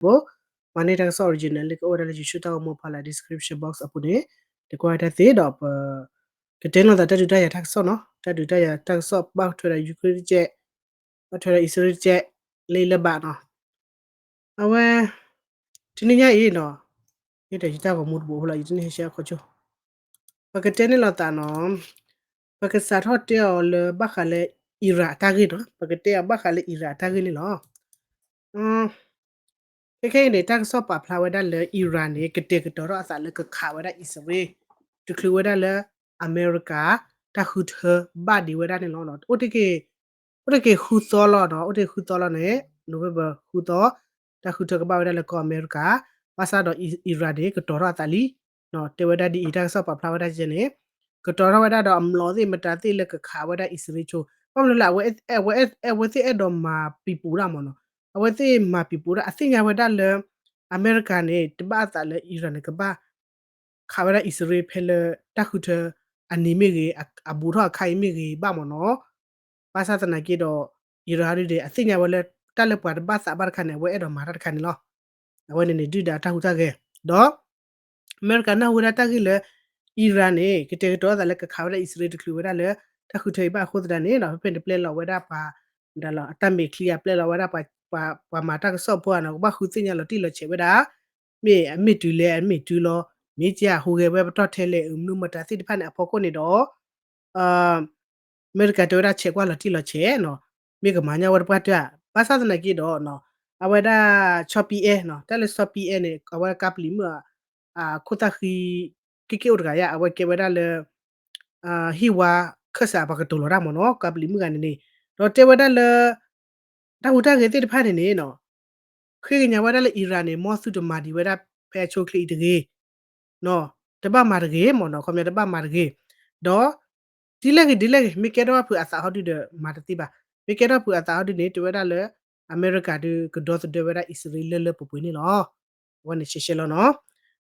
ပကလဲၤကွၢ်လၢတၢ်ဂီၤမူတဘိ, မၤန့ၢ်တၢ်ကစီၣ် original လံ ကအိၣ်ဝဲဒၣ်လၢ YouTube တၢ်ဂီၤမူဖီလာ် description box အပူၤန့ၣ်, လဲၤကွၢ်ဝဲတၢ်သ့ဒီးပ ကတဲန့ၢ်လိာ်သးတၢ်ဒုးတၢ်ယၤတၢ်ကစီၣ်နီၤ, တၢ်ဒုးတၢ်ယၤတၢ်ကစီၣ် ဘၣ်ထွဲဒီး Ukraine တကဲး, ဘၣ်ထွဲဒီးအံၣ်စရ့လးတကဲး, လၢလၢဘၣ်နီၤ. အဝဲ တနံၤညါအံၤနီၤ, ယတၢ်ဂီၤမူတဘိအဃိလီၤ ယတန့ၢ်ဟဲရှဲအခီၣ်ဆိ, ပကတဲန့ၢ်လိာ်သးနီၤ, ပကစးထီၣ်တဲအီၤလၢဘၣ်ဃးလၢ Iran အတၢ်ဂ့ၢ်နီၤ, ပကတဲအီၤဘၣ်ဃးလၢ Iran အတၢ်ဂ့ၢ်န့ၣ်လီၤ. ခဲခဲအံၤန့ၣ် တၢ်ကစီၣ်ပာ်ဖျါဝဲဒၣ်လၢ Iran န့ၣ် ကတဲာ်ကတီၤထီၣ်အသးလၢကခးဝဲဒၣ်အံၣ်စရ့လး, တချုးဝဲဒၣ်လၢ အမဲရကၤ တၢ်ဃုထၢဘၣ်ဒံးဝဲဒၣ်န့ၣ်လီၤ. အိၣ်တ့ၢ်က့ၤ အိၣ်တ့ၢ်က့ၤဃုသီလီၤနီၤ, အိၣ်တ့ၢ်ဃုသီလီၤန့ၣ် November ဃုသီ, တၢ်ဃုထၢကဘၣ်ဝဲဒၣ်လၢကီၢ်အမဲရကၤ, ဘၣ်ဆၣ်ဒီး Iran န့ၣ် ကတီၤထီၣ်အသးလံ, တဲဝဲဒၣ်ဒ်အံၤ တၢ်ကစီၣ်ပာ်ဖျါဝဲဒၣ်ကဲန့ၣ်, ကတီၤထီၣ်ဝဲဒၣ်ဒီးအမျိာ်သ့ၣ်မတၤသ့ၣ်လၢကခးဝဲဒၣ်အံၣ်စရ့လးဆိ, ဘၣ်မနုၤလဲၣ် အဝဲသ့ၣ်အဲၣ်ဒိးမၤပံၤပူၤဒၣ်မ့ၢ်နီၤ, အဝဲသ့ၣ်မၤပံၤပူၤဒၣ် အသ့ၣ်ညါဝဲဒၣ်လၢ အမဲရကၤန့ၣ် တဘၣ်အသးလၢ Iran န့ၣ် ကဘၣ် ခးဝဲဒၣ်အံၣ်စရ့လးဖဲလၢတၢ်ဃုထၢအနံၤမ့ၢ်ဂ့ၤ, အဘူးထီၣ်အခါအံၤမ့ၢ်ဂ့ၤဘၣ်မ့ၢ်နီၤ, ဘၣ်ဆၣ်သနာ်က့ဒီး Iran ဒ်န့ၣ် အသ့ၣ်ညါဝဲလၢ တၢ်လၢပှၤတဘၣ်သးဘၣ်တခါန့ၣ် အဝဲအဲၣ်ဒိးမၤတၢ်တခါန့ၣ်လီၤ. အဝဲန့ၣ်န့ၣ် ဒုၣ်ဒါတၢ်ဟူးတၢ်ဂဲၤ, ဒီး အမဲရကၤနၢ်ဟူဝဲဒၣ်တၢ်ဂ့ၢ်လၢ Iran န့ၣ် ကတဲာ်ကတီၤအသးလၢကခးဝဲဒၣ်အံၣ်စရ့လးတချုးဝဲဒၣ်လၢ တၢ်ဃုထၢအံၤဘၣ်အဃိသတးန့ၣ်ဒီး ဖဲဖဲန့ၣ် ပျဲလီၤဝဲဒၣ်ပှၤ ဒ်လီၤ အတၢ်မဲာ်ချံအပျဲလီၤဝဲဒၣ် ပှၤမၤတၢ်ကစီၣ်ဖိအနီၤ ကဘၣ်ဃုသ့ၣ်ညါလီၤတံၢ်လီၤဆဲးဝဲဒၣ်, မ့ၢ်အမ့ၢ်တုၤလဲၣ် အမ့ၢ်တုၤလီၤ, မ့ၢ်ကဟူးဂဲၤဝဲပတီၢ်ထဲလဲၣ် မနုၤမတၤသ့ၣ်တဖၣ်န့ၣ် အဖီခိၣ်န့ၣ်ဒီး အမဲရကၤတဲဝဲဒၣ်ဆဲးကွၢ်လီၤတံၢ်လီၤဆဲးနီၤ, မ့ၢ်ကမၤညီဝဲတပှၢ်တၢၢ်, ဘၣ်ဆၣ်သနာ်က့ဒီး အဝဲဒၣ် ဆီပံအဲၣ်နီၤ, တၢ်လၢဆီပံအဲၣ်န့ၣ် အဝဲကါပလံၤမုၣ် အခိၣ်သၣ်ဃံ က့ၢ်က့ၢ်အိၣ်တဂၤယါ အဝဲကဲဝဲဒၣ်လၢ ဟံၣ်ဝါခၢၣ်စးပှၤကတိၤလီၤတၢ်မ့ၢ်နီၤ, ကါပလံၤမုၣ်ဂၤန့ၣ်န့ၣ်, ဒီးတဲဝဲဒၣ်လၢ တၢ်ဟူးတၢ်ဂဲၤသ့ၣ်တဖၣ်န့ၣ်န့ၣ်နီၤ, ဃ့ကညးဝဲဒၣ်လၢ Iran န့ၣ် မ်သုတမၤဒံးဝဲဒၣ်ဖဲအဆိအချ့အံၤတဂ့ၤ, တဘၣ်မၤတဂ့ၤမ့ၢ်နီၤ, ခီပညီတဘၣ်မၤတဂ့ၤ, ဒီး ဒ်လဲၣ်ဂ့ၤဒ်လဲၣ်ဂ့ၤ မ့ၢ်ကဲထီၣ်ဘၣ်ဖုးအသးဟီဒုဒီး မၤတသ့ဘၣ်, မ့ၢ်ကဲထီၣ်ဘၣ်ဖုးအသးဟီဒုန့ၣ် တဲဝဲဒၣ်လၢ အမဲရကၤဒုးကဒီသဒၢဝဲဒၣ်အံၣ်စရ့လးလၢလၢပှဲၤပှဲၤန့ၣ်လီၤ. အဝဲန့ၣ်ရှဲရှဲလီၤနီၤ,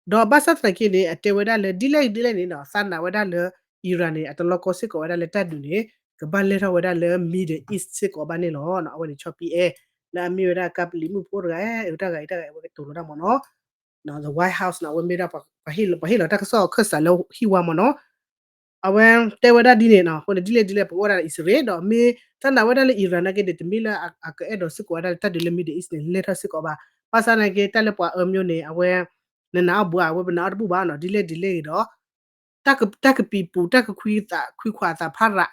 ဒီးဘၣ်ဆၣ်သနာ်က့န့ၣ် အတဲဝဲဒၣ်လၢ ဒ်လဲၣ်ဂ့ၤဒ်လဲၣ်န့ၣ်နီၤ သးနာ်ဝဲဒၣ်လၢ Iran န့ၣ် အတလီၢ်ကီစ့ၢ်ကီးဝဲဒၣ်လၢတၢ်ဒုးန့ၣ် ကဘၣ်လဲၢ်ထီၣ်ဝဲဒၣ်လၢ Middle East စ့ၢ်ကီးဘၣ်န့ၣ်လီၤ. အဝဲန့ၣ်ဆီပံအဲၣ် လၢအမ့ၢ်ဝဲဒၣ်ကါပလံၤမုၣ်ဖိတဂၤ တဂၤအံၤတဂၤအံၤ အဝဲကတိၤလီၤတၢ်မ့ၢ်နီၤ, The White House နီၤ အဝဲမ့ၢ်ဒၣ် ပှၤဟ့ၣ်လီၤတၢ်ကစီၣ်ခၢၣ်စးလၢဟံၣ်ဝါမ့ၢ်နီၤ, အဝဲတဲဝဲဒၣ်ဒ်န့ၣ်နီၤ, အဃိန့ၣ် ဒ်လဲၣ်ဒ်လဲၣ် ပကအိၣ်ဝဲဒၣ်ဒီးအံၣ်စရ့လး ဒီးမ့ၢ်သးနာ်ဝဲဒၣ်လၢ Iran နာ်က့ဒီး တမ့ၢ်လၢအကအဲၣ်ဒိးစ့ၢ်ကီးဝဲဒၣ်လၢတၢ်ဒုးလၢ Middle East န့ၣ် လဲၢ်ထီၣ်စ့ၢ်ကီးဘၣ်, ဘၣ်ဆၣ်သနာ်က့ တၢ်လၢပှၤအၢမ့ၢ်န့ၣ် အဝဲ နနာ်အီၣ်ဘူးဧါ အဝဲပနာ်အီၣ်တဘူးဘၣ်နီၤ, ဒ်လဲၣ်ဒ်လဲၣ်ဂ့ၤဒီး တၢ်ကပံၤပူၤ တၢ်ကခွံခွါအသးဖးရး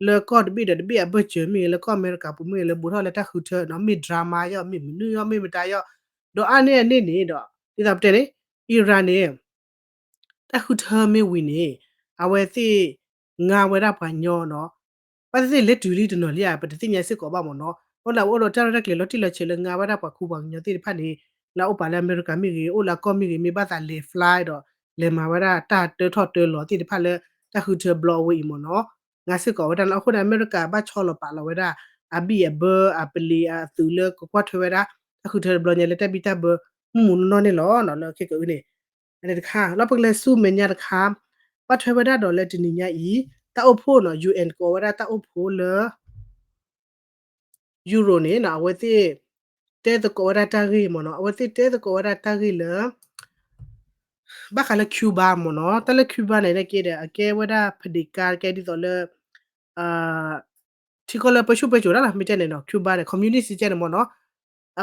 လၢကီၢ်တဘ့ၣ်ဒီးတဘ့ၣ်အဘၢၣ်စၢၤမ့ၢ်ဂ့ၤ လၢကီၢ်အမဲရကၤပူၤမ့ၢ်ဂ့ၤ လၢဘူးထီၣ်လၢတၢ်ဃုထၢနီၤ မ့ၢ် drama ယီၤ မ့ၢ်မနုၤယီၤ မ့ၢ်မတၤယီၤ, ဒီးအါန့ၢ်အန့ၣ်န့ၣ်ဒီး ဒ်သိးပတဲန့ၣ် Iran န့ၣ် တၢ်ဃုထၢမ့ၢ်ဝံၤန့ၣ် အဝဲသ့ၣ်ငါဝဲဒၣ်ပှၤကညီနီၤ, ဘၣ်သ့ၣ်သ့ၣ်လဲၤတုၤလံတနီၤလံဧါ ပတသ့ၣ်ညါစ့ၢ်ကီးဘၣ်မ့ၢ်နီၤ, အိၣ်လၢအအိၣ်ဒီးတၢ်ရဲၣ်တၢ်ကျဲၤလီၤတံၢ်လီၤဆဲးလၢငါဝဲဒၣ်ပှၤခူပှၤကညီသ့ၣ်တဖၣ်န့ၣ် လၢအအိၣ်ပာ်လၢအမဲရကၤမ့ၢ်ဂ့ၤ အိၣ်လၢအကီၢ်မ့ၢ်ဂ့ၤ မ့ၢ်ဘၣ်သးလဲၤ fly ဒီး လဲၤမၤဝဲဒၣ်တၢ်တၢထီၣ်တၢလီၤသ့ၣ်တဖၣ်လၢ တၢ်ဃုထၢဘျီအဝဲအံၤမ့ၢ်နီၤ, ငါစ့ၢ်ကီးဝဲဒၣ်လီၤ. အဃိန့ၣ် အမဲရကၤဘၣ်ဆီလီၤပာ်လီၤဝဲဒၣ် အဘံၣ်အဘၢအပလံၤအသုးလၢကကွၢ်ထွဲဝဲဒၣ် တၢ်ဃုထၢတဘျီညါလၢတၢ်ဘံၣ်တၢ်ဘၢ မုၢ်မုၢ်နီၢ်နီၢ်န့ၣ်လီၤ. လၢခဲကအုန့ၣ် အန့ၣ်တခါ လီၤပကလဲၤဆူမဲာ်ညါတခါ ဘၣ်ထွဲဝဲဒၣ်ဒီးလၢတနံၤညါအံၤ တၢ်အိၣ်ဖှိၣ်နီၤ ယူၣ်အၣ် ကိးဝဲဒၣ်တၢ်အိၣ်ဖှိၣ်လၢ ယူရိၤန့ၣ်နီၤ အဝဲသ့ၣ် တဲသကိးဝဲဒၣ်တၢ်ဂ့ၢ်မ့ၢ်နီၤ အဝဲသ့ၣ်တဲသကိးဝဲဒၣ်တၢ်ဂ့ၢ်လၢ ဘၣ်ဃးလၢ Cuba မ့ၢ်နီၤ တၢ်လၢ Cuba န့ၣ် နာ်က့ဒီး အကဲဝဲဒၣ် ဖဒံးကါ ကဲဒ်သိးလၢ ထံကီၢ်လၢပၢဆူၣ်ပၢစိးတၢ်လီၤ မ့ၢ်တဲန့ၣ်နီၤ Cuba န့ၣ် communist ကဲန့ၣ်မ့ၢ်နီၤ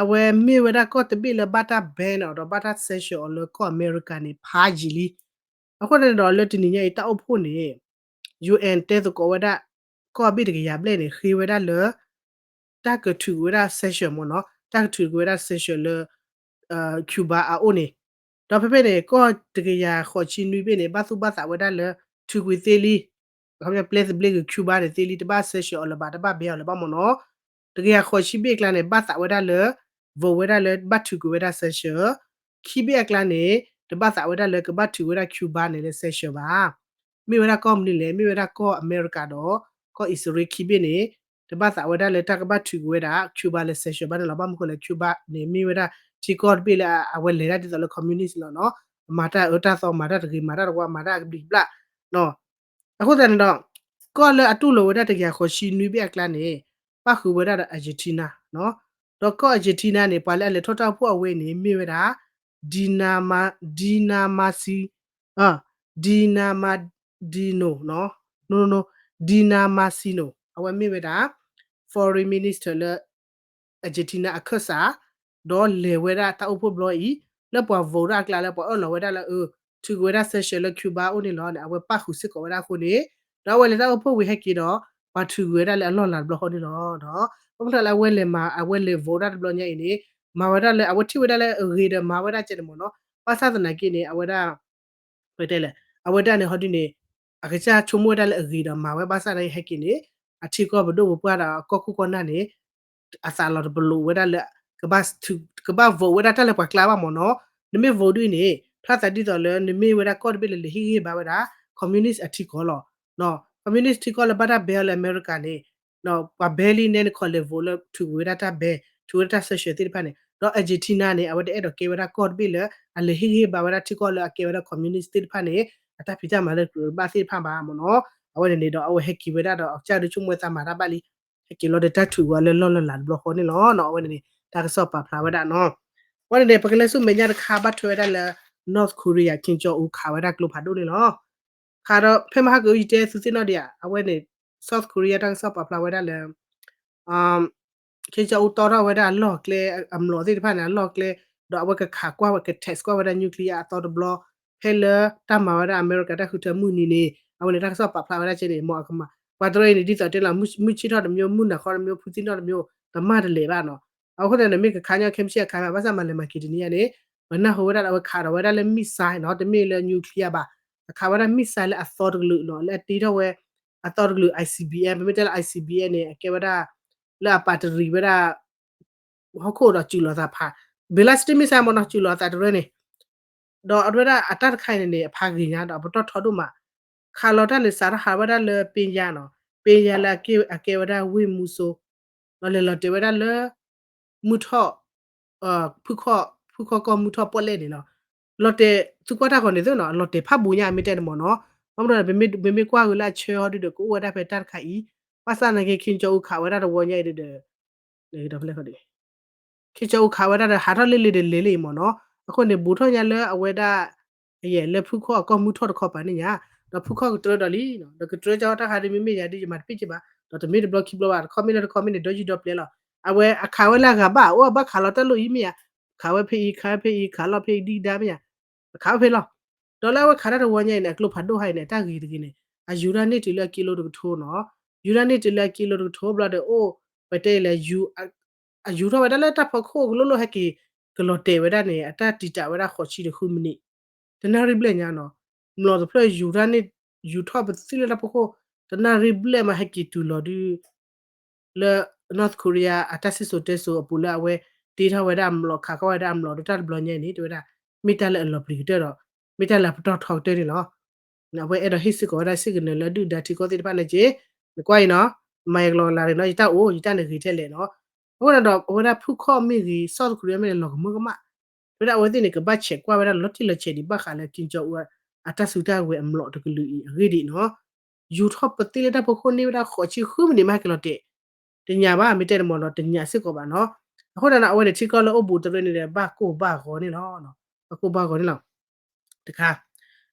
အဝဲမ့ၢ်ဝဲဒၣ်ကီၢ်တဘ့ၣ်လၢဘၣ်တၢ် ban အီၤဒီးဘၣ်တၢ် sanction အီၤလၢကီၢ်အမဲရကၤန့ၣ် ဖးယံာ်လံ. အဃိန့ၣ်ဒီးလၢတနံၤညါအံၤတၢ်အိၣ်ဖှိၣ်န့ၣ် ယူၣ်အၣ် တဲသကိးဝဲဒၣ် ကီၢ်ဘ့ၣ်တကယၤဘျဲၣ်န့ၣ် ဃ့ဝဲဒၣ်လၢ တၢ်ကထုးကွံာ်ဝဲဒၣ် sanction မ့ၢ်နီၤ တၢ်ကထုးကွံာ်ဝဲဒၣ် sanction လၢ Cuba အအိၣ်န့ၣ် ဒီးဖဲဖဲန့ၣ် ကီၢ်တကယၤဃိးဆံနွံဘ့ၣ်န့ၣ် ဘၣ်သူၣ်ဘၣ်သးဝဲဒၣ်လၢ ထုးကွံာ်သ့လံ ခီပညီပျဲသဘျ့ကွံာ် Cuba န့ၣ်သ့လံ တဘၣ် sanction အီၤလၢၤဘၣ် တဘၣ် ban အီၤလၢၤဘၣ်မ့ၢ်နီၤ တကယၤဃိးဆံဘ့ၣ်အကျါန့ၣ် ဘၣ်သးဝဲဒၣ်လၢ vote ဝဲဒၣ်လၢ ဘၣ်ထုးကွံာ်ဝဲဒၣ် sanction ခံဘ့ၣ်အကျါန့ၣ် တဘၣ်သးဝဲဒၣ်လၢကဘၣ်ထုးဝဲဒၣ် Cuba န့ၣ်လၢ sanction ဘၣ် မ့ၢ်ဝဲဒၣ်ကီၢ်မနုၤလဲၣ် မ့ၢ်ဝဲဒၣ်ကီၢ်အမဲရကၤဒီး ကီၢ်အံၣ်စရ့လးခံဘ့ၣ်န့ၣ် တဘၣ်သးဝဲဒၣ်လၢတၢ်ကဘၣ်ထုးကွံာ်ဝဲဒၣ် Cuba လၢ sanction ဘၣ်န့ၣ်လီၤ. ဘၣ်မနုၤဃိလဲၣ် Cuba န့ၣ် မ့ၢ်ဝဲဒၣ်ထံကီၢ်တဘ့ၣ်လၢအဝဲလဲၤဒၣ်ဒ်သိးလၢ communist လီၤနီၤ မၤတၢ်အၢတၢ်သီ မၤတၢ်တဂ့ၤ မၤတၢ်တဝါ မၤတၢ်အကဘျံးကဘျၣ် အဃိသတးန့ၣ်ဒီး ကီၢ်လၢအတူၢ်လိာ်ဝဲဒၣ်တကယၤဃိးဆံနွံဘ့ၣ်အကျါန့ၣ် ပၣ်ဃုာ်ဝဲဒၣ်ဒီး Argentina နီၤ ဒီးကီၢ် Argentina န့ၣ် ပှၤလၢအလဲၤထီၣ်တၢ်အိၣ်ဖှိၣ်အဝဲန့ၣ် မ့ၢ်ဝဲဒၣ် Dina Ma- Dina Masi- Dina Madino နီၤ, no no no, Dina Masino အဝဲမ့ၢ်ဝဲဒၣ် foreign minister လၢ Argentina အခၢၣ်စး, ဒီးလဲၤဝဲဒၣ်တၢ်အိၣ်ဖှိၣ်ဘျီအံၤ လၢပှၤ vote ဒၣ်အကျါလၢပှၤအၢၣ်လီၤဝဲဒၣ်လၢ အ ထုးကွံာ်ဝဲဒၣ် sanction လၢ Cuba အိၣ်န့ၣ်လီၤန့ၣ် အဝဲပၣ်ဃုာ်စ့ၢ်ကီးဝဲဒၣ်အဃိန့ၣ်, ဒီးအဝဲလဲၤတၢ်အိၣ်ဖှိၣ်ဝံၤဟဲက့ၤဒီး ပှၤထုးကွံာ်ဝဲဒၣ်လၢအလီၢ်လၤတဘျီဃီန့ၣ်လီၤ. ဒီး ဘၣ်မနုၤလၢအဝဲလဲၤမၤ အဝဲလဲၤ vote ဒၣ်တဘျီညါအံၤန့ၣ် မၤဝဲဒၣ်လၢအဝဲထံၣ်ဝဲဒၣ်လၢအဂ့ၤဒီးမၤဝဲဒၣ်ကဲန့ၣ်မ့ၢ်နီၤ, ဘၣ်ဆၣ်သနာ်က့န့ၣ် အဝဲဒၣ် ပတဲလဲၣ် အဝဲဒၣ်န့ၣ်ဟီဒုန့ၣ် အကစၢ်ဆိကမိၣ်ဝဲဒၣ်လၢအဂ့ၤဒီးမၤဝဲ ဘၣ်ဆၣ်သနာ်က့ဟဲက့ၤန့ၣ် အထံကီၢ်ပဒိၣ်ပပှၢ်ဒီးအကီၢ်ခိၣ်ကီၢ်နၢ်န့ၣ် အသးလီၤတပလိာ်ဝဲဒၣ်လၢ ကဘၣ် ကဘၣ် vote ဝဲဒၣ်တၢ်လၢပှၤကျါဘၣ်မ့ၢ်နီၤ, နမ့ၢ် vote ဒ်အံၤန့ၣ် ဖျါသးဒ်သိးလၢနမ့ၢ်ဝဲဒၣ်ကီၢ်တဘ့ၣ်လၢလဲၤဟ့ၣ်ဂံၢ်ဟ့ၣ်ဘါဝဲဒၣ် communist အထံကီၢ်လီၤ. communist ထံကီၢ်လၢဘၣ်တၢ် ban လၢအမဲရကၤန့ၣ် ပှၤ ban လံန့ၣ် နခီလဲၤ vote လၢ ထုးကွံာ်ဝဲဒၣ်တၢ် ban ထုးဝဲဒၣ်တၢ် sanction သ့ၣ်တဖၣ်န့ၣ်, ဒီး Argentina န့ၣ် အဝဲတအဲၣ်ဒိးကဲဝဲဒၣ်ကီၢ်တဘ့ၣ်လၢ အလဲၤဟ့ၣ်ဂံၢ်ဟ့ၣ်ဘါဝဲဒၣ်ထံကီၢ်လၢအကဲဝဲဒၣ် communist သ့ၣ်တဖၣ်န့ၣ် အတၢ်ဖံးတၢ်မၤလၢကြၢးဘၣ်သ့ၣ်တဖၣ်ဘၣ်မ့ၢ်နီၤ, အဝဲန့ၣ်န့ၣ်ဒီးအဝဲဟဲက့ၤဝဲဒၣ်ဒီး အကစၢ်ဒုးဆိကမိၣ်သးမၤတၢ်ဘၣ်လံ, ဟဲက့ၤလီၤဒီးတၢ်ထုးဝဲလၢလီၢ်လၤတဘျီဃီန့ၣ်လီၤ. အဝဲန့ၣ်န့ၣ် တၢ်ကစီၣ်ပာ်ဖျါဝဲဒၣ်နီၤ, အဝဲန့ၣ်န့ၣ် ပကလဲၤဆူမဲာ်ညါတခါဘၣ်ထွဲဝဲဒၣ်လၢ North Korea Kim Jong Un ခးဝဲဒၣ်ကျိဖးဒိၣ်န့ၣ်လီၤ. ခးဒီးဖဲမဟါကယတဲသုသ့ၣ်နီၣ်ဒံးဧါ, အဝဲန့ၣ် South Korea တၢ်ကစီၣ်ပာ်ဖျါဝဲဒၣ်လၢ Kim Jong Un တီထီၣ်ဝဲဒၣ်အလီၢ်ကျဲ အမျိာ်သ့ၣ်တဖၣ်န့ၣ် အလီၢ်ကျဲ, ဒီးအဝဲကခးကွၢ်ဝဲ က test ကွၢ်ဝဲဒၣ် nuclear အသီတဘျီ, ဖဲလၢတၢ်မၤဝဲဒၣ်အမဲရကၤတၢ်ဃုထၢမုၢ်နံၤန့ၣ် အဝဲန့ၣ်တၢ်ကစီၣ်ပာ်ဖျါဝဲဒၣ်ကဲန့ၣ် မ်အကမၤ, ပှၤတရၢအံၤန့ၣ် ဒ်သိးတဲလီၤ မုၢ်ဆ့ၣ်ထီၣ်တမျိး မုၢ်နၤဃီတမျိး ဖုသံၣ်နီၣ်တမျိး တမၣ်တလဲၤဘၣ်နီၤ, အဃိန့ၣ် မ့ၢ်ကခးညီ ခဲမုၢ်ဆ့ၣ်အခါမး ဘၣ်ဆၣ်မၤလဲၤမၤက့ၤတနံၤညါန့ၣ် ပနၢ်ဟူဝဲဒၣ်လၢအဝဲခးဒီးဝဲဒၣ်လၢ missile နီၤ, တမ့ၢ်လၢ nuclear ဘၣ်, အခးဝဲဒၣ် missile လၢအသီတကလုာ်နီၤ, လၢအတ့ထီၣ်ဝဲ အသီတကလုာ် I C B M, ပမ့ၢ်တဲလၢ I C B M န့ၣ် အကဲဝဲဒၣ် လၢအပာ်တရံးဝဲဒၣ် ဟီၣ်ခိၣ်ဒီးစုၣ်လီၤသးဖး, ballistic missile မ့ၢ်နီၤ, စုၣ်လီၤသးတရၢန့ၣ်, ဒီးအဝဲဒၣ်အတၢ်တခါအံၤန့ၣ်န့ၣ် အဖးဂ့ၤညါဒီးအပတီၢ်ထီဒိၣ်မး, ခးလီၤတၢ်န့ၣ် စးထီၣ်ဟးဝဲဒၣ်လၢ ပ့ညါနီၤ, ပ့ညါလၢအကဲဝဲဒၣ်ဝ့ၢ်မူစိ, ဒီးလဲၤလီၤတဲာ်ဝဲဒၣ်လၢ မုၢ်ထီၣ် ဖုခီၣ်, ဖုခီၣ်ကီၢ်မုၢ်ထီၣ်ပီၣ်လဲၣ်န့ၣ်နီၤ, လီၤတဲာ် သုကွၢ်တၢ်ဂီၤန့ၣ်သ့နီၤ, လီၤတဲာ်ဖးဘူးညါ မ့ၢ်တဲန့ၣ်မ့ၢ်နီၤ, ဘၣ်မနုၤဒီး ပမ့ၢ်ကွၢ်ဂ့ၤလၢအဆၢဟီဒုဒီး ကအိၣ်ဝဲဒၣ်ဖဲတၢ်တခါအံၤ, ဘၣ်ဆၣ်သနာ်က့ Kim Jong Un ခးဝဲဒၣ်တဝီညါအံၤဒီး Kim Jong Un ခးဝဲဒၣ်ဒီး ဟးထီၣ်လ့လ့ဒီးလဲၤလံမ့ၢ်နီၤ, အဃိန့ၣ် ဘူးထီၣ်ညါလၢအဝဲဒၣ် အယဲၢ်လၢဖုခီၣ်အကီၢ်မုၢ်ထီၣ်တခီပၤန့ၣ်ညါ, ဒီးဖုခီၣ်ကတြၢဒီးလံ, ဒီးကတြၢကီတၢ်ခါဒ်မ့မ့ၢ်ယၤဒ်ယမၤတပ့ၢ်က့ဘၣ်, ဒီးတမ့ၢ်တဘျီခံဘျီဘၣ်, တခီမ့ၢ်လၢတခီမ့ၢ်န့ၣ် ဒီယုၢ်ဒီပျဲလီၤ, အဝဲအခးဝဲလၢအဂၤဘၣ်, အိၣ်ဘၣ်ခးလီၤတၢ်လိၣ်အံၤမ့ၢ်ဧါ, ခးဝဲဖဲအံၤ ခးဝဲဖဲအံၤ ခးလီၤဖဲအံၤဒံၣ်ဒါမ့ၢ်ဧါ, အခးဝဲဖဲလီၤ, ဒီးလၢအဝဲခးတၢ်တဝီညါအံၤန့ၣ် အကျိဖးဒိၣ်ဟါအံၤန့ၣ် အတၢ်ဂ့ၤတဂ့ၤန့ၣ် အယူၤတၢ်န့ၢ်တုၤလၢအကံလိတကထိနီၤ, ယူၤတၢ်န့ၢ်တုၤလၢအကံလိတကထိဘျီဒီးအိၣ် ပတဲလဲၣ် အယူၤထီၣ်ဝဲဒၣ်လၢတၢ်ဖီခိၣ်ကလိလိၣ်ဟဲက့ၤ ကလီၤတဲာ်ဝဲဒၣ်န့ၣ် အတၢ်တံာ်တာ်ဝဲဒၣ်ဃိးဆံဒီးဃုမံးနံး, တနၣ်ရံၣ်ဘျဲၣ်ညါနီၤ, မျိာ်တဖျၢၣ်ယူၤတၢ်န့ၢ် ယူၤထီၣ်ပသံလၢတၢ်ဖီခိၣ် တနၣ်ရံၣ်ဘျဲၣ်မးဟဲက့ၤတုၤလီၤဒုး လၢ North Korea အတၢ်စံၣ်စိၤတဲစိၤအပူၤလၢအဝဲတ့ထီၣ်ဝဲဒၣ်မျိာ် ခးကွၢ်ဝဲဒၣ်မျိာ်ဒီးတၢ်တဘျီညါအံၤန့ၣ် တဲဝဲဒၣ် မ့ၢ်တၢ်လၢအလီၤပျံၤကတၢၢ်ဒီး မ့ၢ်တၢ်လၢအပတီၢ်ထီကတၢၢ်န့ၣ်လီၤ. အဝဲအဲၣ်ဒိးဟ့ၣ်စ့ၢ်ကီးဝဲဒၣ်စ့ၢ်ကနၢၤလၢဒုၣ်ဒါထံကီၢ်သ့ၣ်တဖၣ်န့ၣ်က့, နကွၢ်အံၤနီၤ, မၤယကလီၤလးနီၤ ယတၢ်အိၣ် ယတၢ်န့ၣ်ဂ့ၤထဲလဲၣ်နီၤ, အဃိန့ၣ်ဒီး အဝဲဒၣ်ဖုခီၣ်မ့ၢ်ဂ့ၤ South Korea မ့ၢ်ဂ့ၤ လီၤကမၢကမၣ် တဲဝဲဒၣ်အဝဲသ့ၣ်န့ၣ် ကဘၣ်ဆဲးကွၢ်ဝဲဒၣ်လီၤတံၢ်လီၤဆဲးဒံးဘၣ်ဃးလၢ Kim Jong Un အတၢ်စုတၢ်ဝဲၤအမျိာ်တကလုာ်အံၤအဂ့ၢ်ဒ်အံၤနီၤ, ယူၤထီၣ်ပသံလၢတၢ်ဖီခိၣ်န့ၢ်ဝဲဒၣ်ဃိးဆံဃုမံးနံးမးဟဲက့ၤလီၤတဲာ်, တညါဘၣ် မ့ၢ်တဲန့ၣ်မ့ၢ်နီၤ တညါစ့ၢ်ကီးဘၣ်နီၤ, အဃိန့ၣ်ဒီး အဝဲန့ၣ်ထံကီၢ်လၢအိၣ်ဘူးတရၢန့ၣ်ဒီး ဘၣ်ကိၢ်ဘၣ်ဂီၤန့ၣ်လီၤ, ဘၣ်ကိၢ်ဘၣ်ဂီၤန့ၣ်လီၤ. တခါ,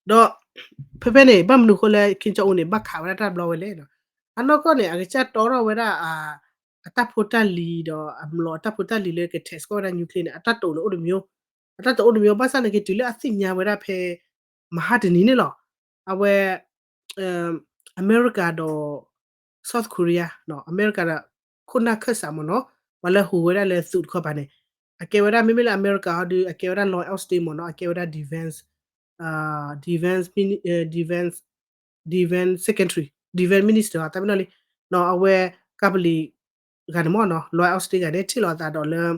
ဒီး ဖဲဖဲန့ၣ် ဘၣ်မနုၤအဃိလၢ Kim Jong Un န့ၣ် ဘၣ်ခးဝဲဒၣ်တၢ်တဘျီဝဲလဲၣ်နီၤ, အနီၢ်ကီၢ်န့ၣ် အကစၢ်တီထီၣ်ဝဲဒၣ် အတၢ်ဖိတၢ်လံၤဒီး အမျိာ်အတၢ်ဖိတၢ်လံၤလၢက test ကွၢ်ဝဲဒၣ် nuclear န့ၣ် အတၢ်တိာ်န့ၣ်အိၣ်တမျိး, အတၢ်တိာ်အိၣ်တမျိး ဘၣ်ဆၣ်န့ၣ်က့ၤတုၤလၢအသ့ၣ်ညါဝဲဒၣ်ဖဲ မဟါတနံၤန့ၣ်လီၤ, အဝဲ အမဲရကၤဒီး South Korea အမဲရကၤဒီး ခိၣ်နၢ်ခၢၣ်စးမ့ၢ်နီၤ, ပှၤလၢဟူးဝဲဒၣ်လၢသုးတခီပၤန့ၣ်, အကဲဝဲဒၣ် မ့မ့ၢ်လၢအမဲရကၤဟီဒီး အကဲဝဲဒၣ် loyal state မ့ၢ်နီၤ, အကဲဝဲဒၣ် defense, defense, defense secretary, defense minister တၢ်မ့ၢ်နီၤလံ, အဝဲ ကပလီ ဂၤန့ၣ်မ့ၢ်နီၤ loyal state ဂၤန့ၣ် ထံၣ်လိာ်သးဒီးလၢ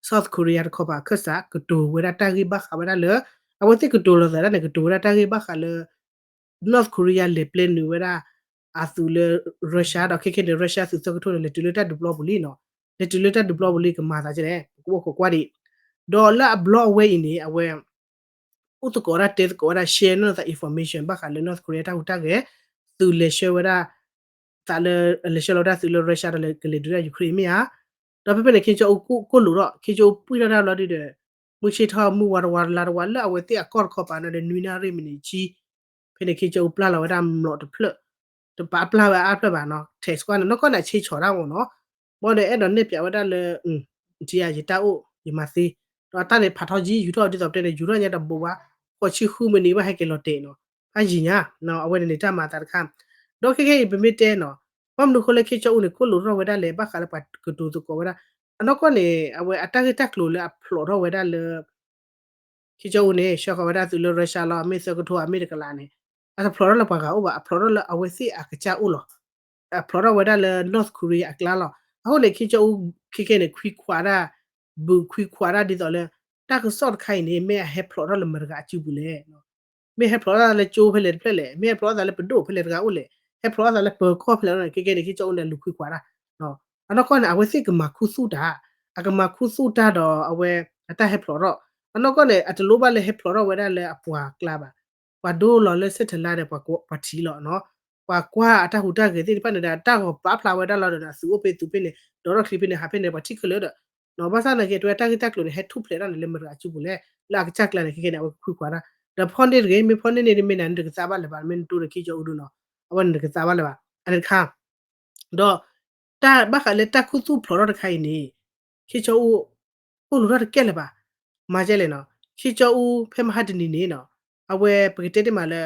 South Korea တခီပၤအခၢၣ်စး ကတိၤဝဲဒၣ်တၢ်ဂ့ၢ်ဘၣ်ဃးဝဲဒၣ်လၢ အဝဲသ့ၣ်ကတိၤလိာ်သးဒၣ်န့ၣ် ကတိၤဝဲဒၣ်တၢ်ဂ့ၢ်ဘၣ်ဃးလၢ North Korea လဲၤပျဲနုာ်ဝဲဒၣ် အသုးလၢ Russia ဒီးခဲခဲန့ၣ် Russia သုးသၢကထိန့ၣ် လဲၤတုၤလၢတၢ်ဒုးပျီပူၤလံနီၤ, လဲၤတုၤလၢတၢ်ဒုးပျီပူၤလံ ကမၤသးကဲလဲၣ် ပကအိၣ်ခိးကွၢ်ဒံး, ဒီးလၢအဘျီအဝဲအံၤန့ၣ် အဝဲ အိၣ်သကိးဝဲဒၣ် တဲသကိးဝဲဒၣ် share နီၤသး information ဘၣ်ဃးလၢ North Korea တၢ်ဟူးတၢ်ဂဲၤ, သုးလဲၤဆှၢဝဲဒၣ် သးလၢ လဲၤဆှၢလီၤဝဲဒၣ်သုးလၢ Russia ဒီးကလဲၤဒုးဒၣ် Ukraine မ့ၢ်ဧါ, ဒီးဖဲဖဲန့ၣ် ခ့ကၠီအူကိၢ်လိာ်ထီၣ် ခ့ကၠီအူပှံၢ်ထီၣ်တၢ်ဘျီဒုဒီး မုၢ်ဆ့ၣ်ထီၣ်မုၢ်ဝါတဝါလါတဝါလၢအဝဲသ့ၣ်အကီၢ်တခီပၤန့ၣ်ဒီး နွံနၣ်ရံၣ်မံးနံးဆံ ဖဲန့ၣ် ခ့ကၠီအူပျၢ်လီၤဝဲဒၣ်မျိာ်တဖျၢၣ် တပာ်ပျၢ်ဝဲအါဖျၢၣ်ဘၣ်နီၤ tax ကွၢ်န့ၣ် နီၢ်ကီၢ်န့ၣ် အဆ့ဆီၣ်တၢ်မ့ၢ်နီၤ ဘၣ်ဒီးအဲၣ်ဒိးနဲၣ်ပၠးဝဲဒၣ်လၢ ယတၢ်အိၣ်ယမၤသ့ ဒီးအတၢ်န့ၣ်ဖးထီယံၤ ယူၤထီၣ်ဒ်သိးပတဲန့ၣ် ယူၤထီၣ်ညါတဘိးဘၣ် ဃိးဆံဃုမံးနံးဘၣ်ဟဲက့ၤလီၤတဲာ်နီၤ ဖးယံၤညါ အဝဲန့ၣ်န့ၣ်တၢ်မၤအသးတခါ ဒီးခဲခဲအံၤ ပမ့ၢ်တဲနီၤ ဘၣ်မနုၤအဃိလၢခ့ကၠီအူန့ၣ် ကိၢ်လိာ်ထီၣ်ဝဲဒၣ်လဲၣ် ဘၣ်ဃးလၢပှၤကတိၤသကိးဝဲဒၣ် အနီၢ်ကီၢ်န့ၣ် အဝဲအတၢ်ဂ့ၢ်တၢ်ကျိၤလၢအဖျိးထီၣ်ဝဲဒၣ်လၢ ခ့ကၠီအူန့ၣ် ဆှၢဃီၤဝဲဒၣ်သုးလၢ Russia လီၤ အမ့ၢ်သၢကထိ အမ့ၢ်တကလးန့ၣ် အတဖျိးထီၣ်လၢပှၤဂၤအိၣ်ဘၣ် အဖျိးထီၣ်လၢအဝဲသ့ၣ်အကစၢ်အိၣ်လီၤ အဖျိးထီၣ်ဝဲဒၣ်လၢ North Korea အကျါလီၤ အဃိန့ၣ် ခ့ကၠီအူ ခဲခဲန့ၣ် ခွံခွးဒၣ် ဘုးခွံခွးဒၣ်ဒ်သိးလၢ တၢ်ကစီၣ်တခါအံၤန့ၣ် မ့ၢ်အဟဲဖျိးထီၣ်လၢမတၤတဂၤအစုပူၤလဲၣ် မ့ၢ်ဟဲဖျိးထီၣ်သးလၢကၠိဖဲလဲၣ်တဖျၢၣ်လဲၣ် မ့ၢ်ဟဲဖျိးထီၣ်သးလၢပဒိၣ်ဖဲလဲၣ်တဂၤအိၣ်လဲၣ် ဟဲဖျိးထီၣ်သးလၢပၢၤကီၢ်ဖဲလဲၣ်န့ၣ် ခဲခဲန့ၣ် ခ့ကၠီအူန့ၣ် လူၤခွံခွးဒၣ် အနီၢ်ကီၢ်န့ၣ် အဝဲသ့ၣ်ကမၤခူသူၣ်တၢ် အကမၤခူသူၣ်တၢ်ဒီးအဝဲ အတၢ်ဟဲဖျိးထီၣ် အနီၢ်ကီၢ်န့ၣ် အတလိၣ်ဘၣ်လၢဟဲဖျိးထီၣ်ဝဲဒၣ်လၢအပှၤကျါဘၣ် ပှၤဒိလီၤလၢ satellite ဒီးပှၤထံးလီၤနီၤ ပှၤကွၢ်အတၢ်ဟူးတၢ်ဂဲၤသ့ၣ်တဖၣ်န့ၣ်ဒီး တၢ်ဂီၤပာ်ဖျါဝဲဒၣ်လီၤဒီး အသုးအိၣ်ဖဲသုးဖဲန့ၣ် ဒီးထီၣ်ချံဖဲန့ၣ် ဟးဖဲန့ၣ် ပှၤထံၣ်ခဲလၢာ်ဒီး ဘၣ်ဆၣ်သနာ်က့ တၢ်ဂ့ၢ်တၢ်ကျိၤန့ၣ် ဟဲထူၣ်ဖျဲးထီၣ်န့ၣ် လၢမတၤတဂၤအစုပူၤလဲၣ် လၢအကစၢ်ကျါန့ၣ် ခဲခဲန့ၣ် အဝဲကခွံခွးဒၣ် ဒီးဖီၣ်န့ၢ်တဂ့ၤ မ့ၢ်ဖီၣ်န့ၢ်န့ၣ် မ့ၢ်နၤန့ၣ် တကသါဘၣ်လၢၤဘၣ် မ့ၢ်နတိၢ်ဒီးခ့ကၠီအူဒုနီၤ အဝဲန့ၣ်တကသါဘၣ်လၢၤဘၣ် အန့ၣ်တခါ ဒီး တၢ်ဘၣ်ဃးလၢတၢ်ခူသူၣ်ဖျိးထီၣ်တခါအံၤန့ၣ် ခ့ကၠီအူ အိၣ်လိာ်ထီၣ်တကဲလၢၤဘၣ် မၤကဲလဲၣ်နီၤ ခ့ကၠီအူ ဖဲမဟါတနံၤန့ၣ်နီၤ အဝဲပကတဲတ့ၢ်မးလၢ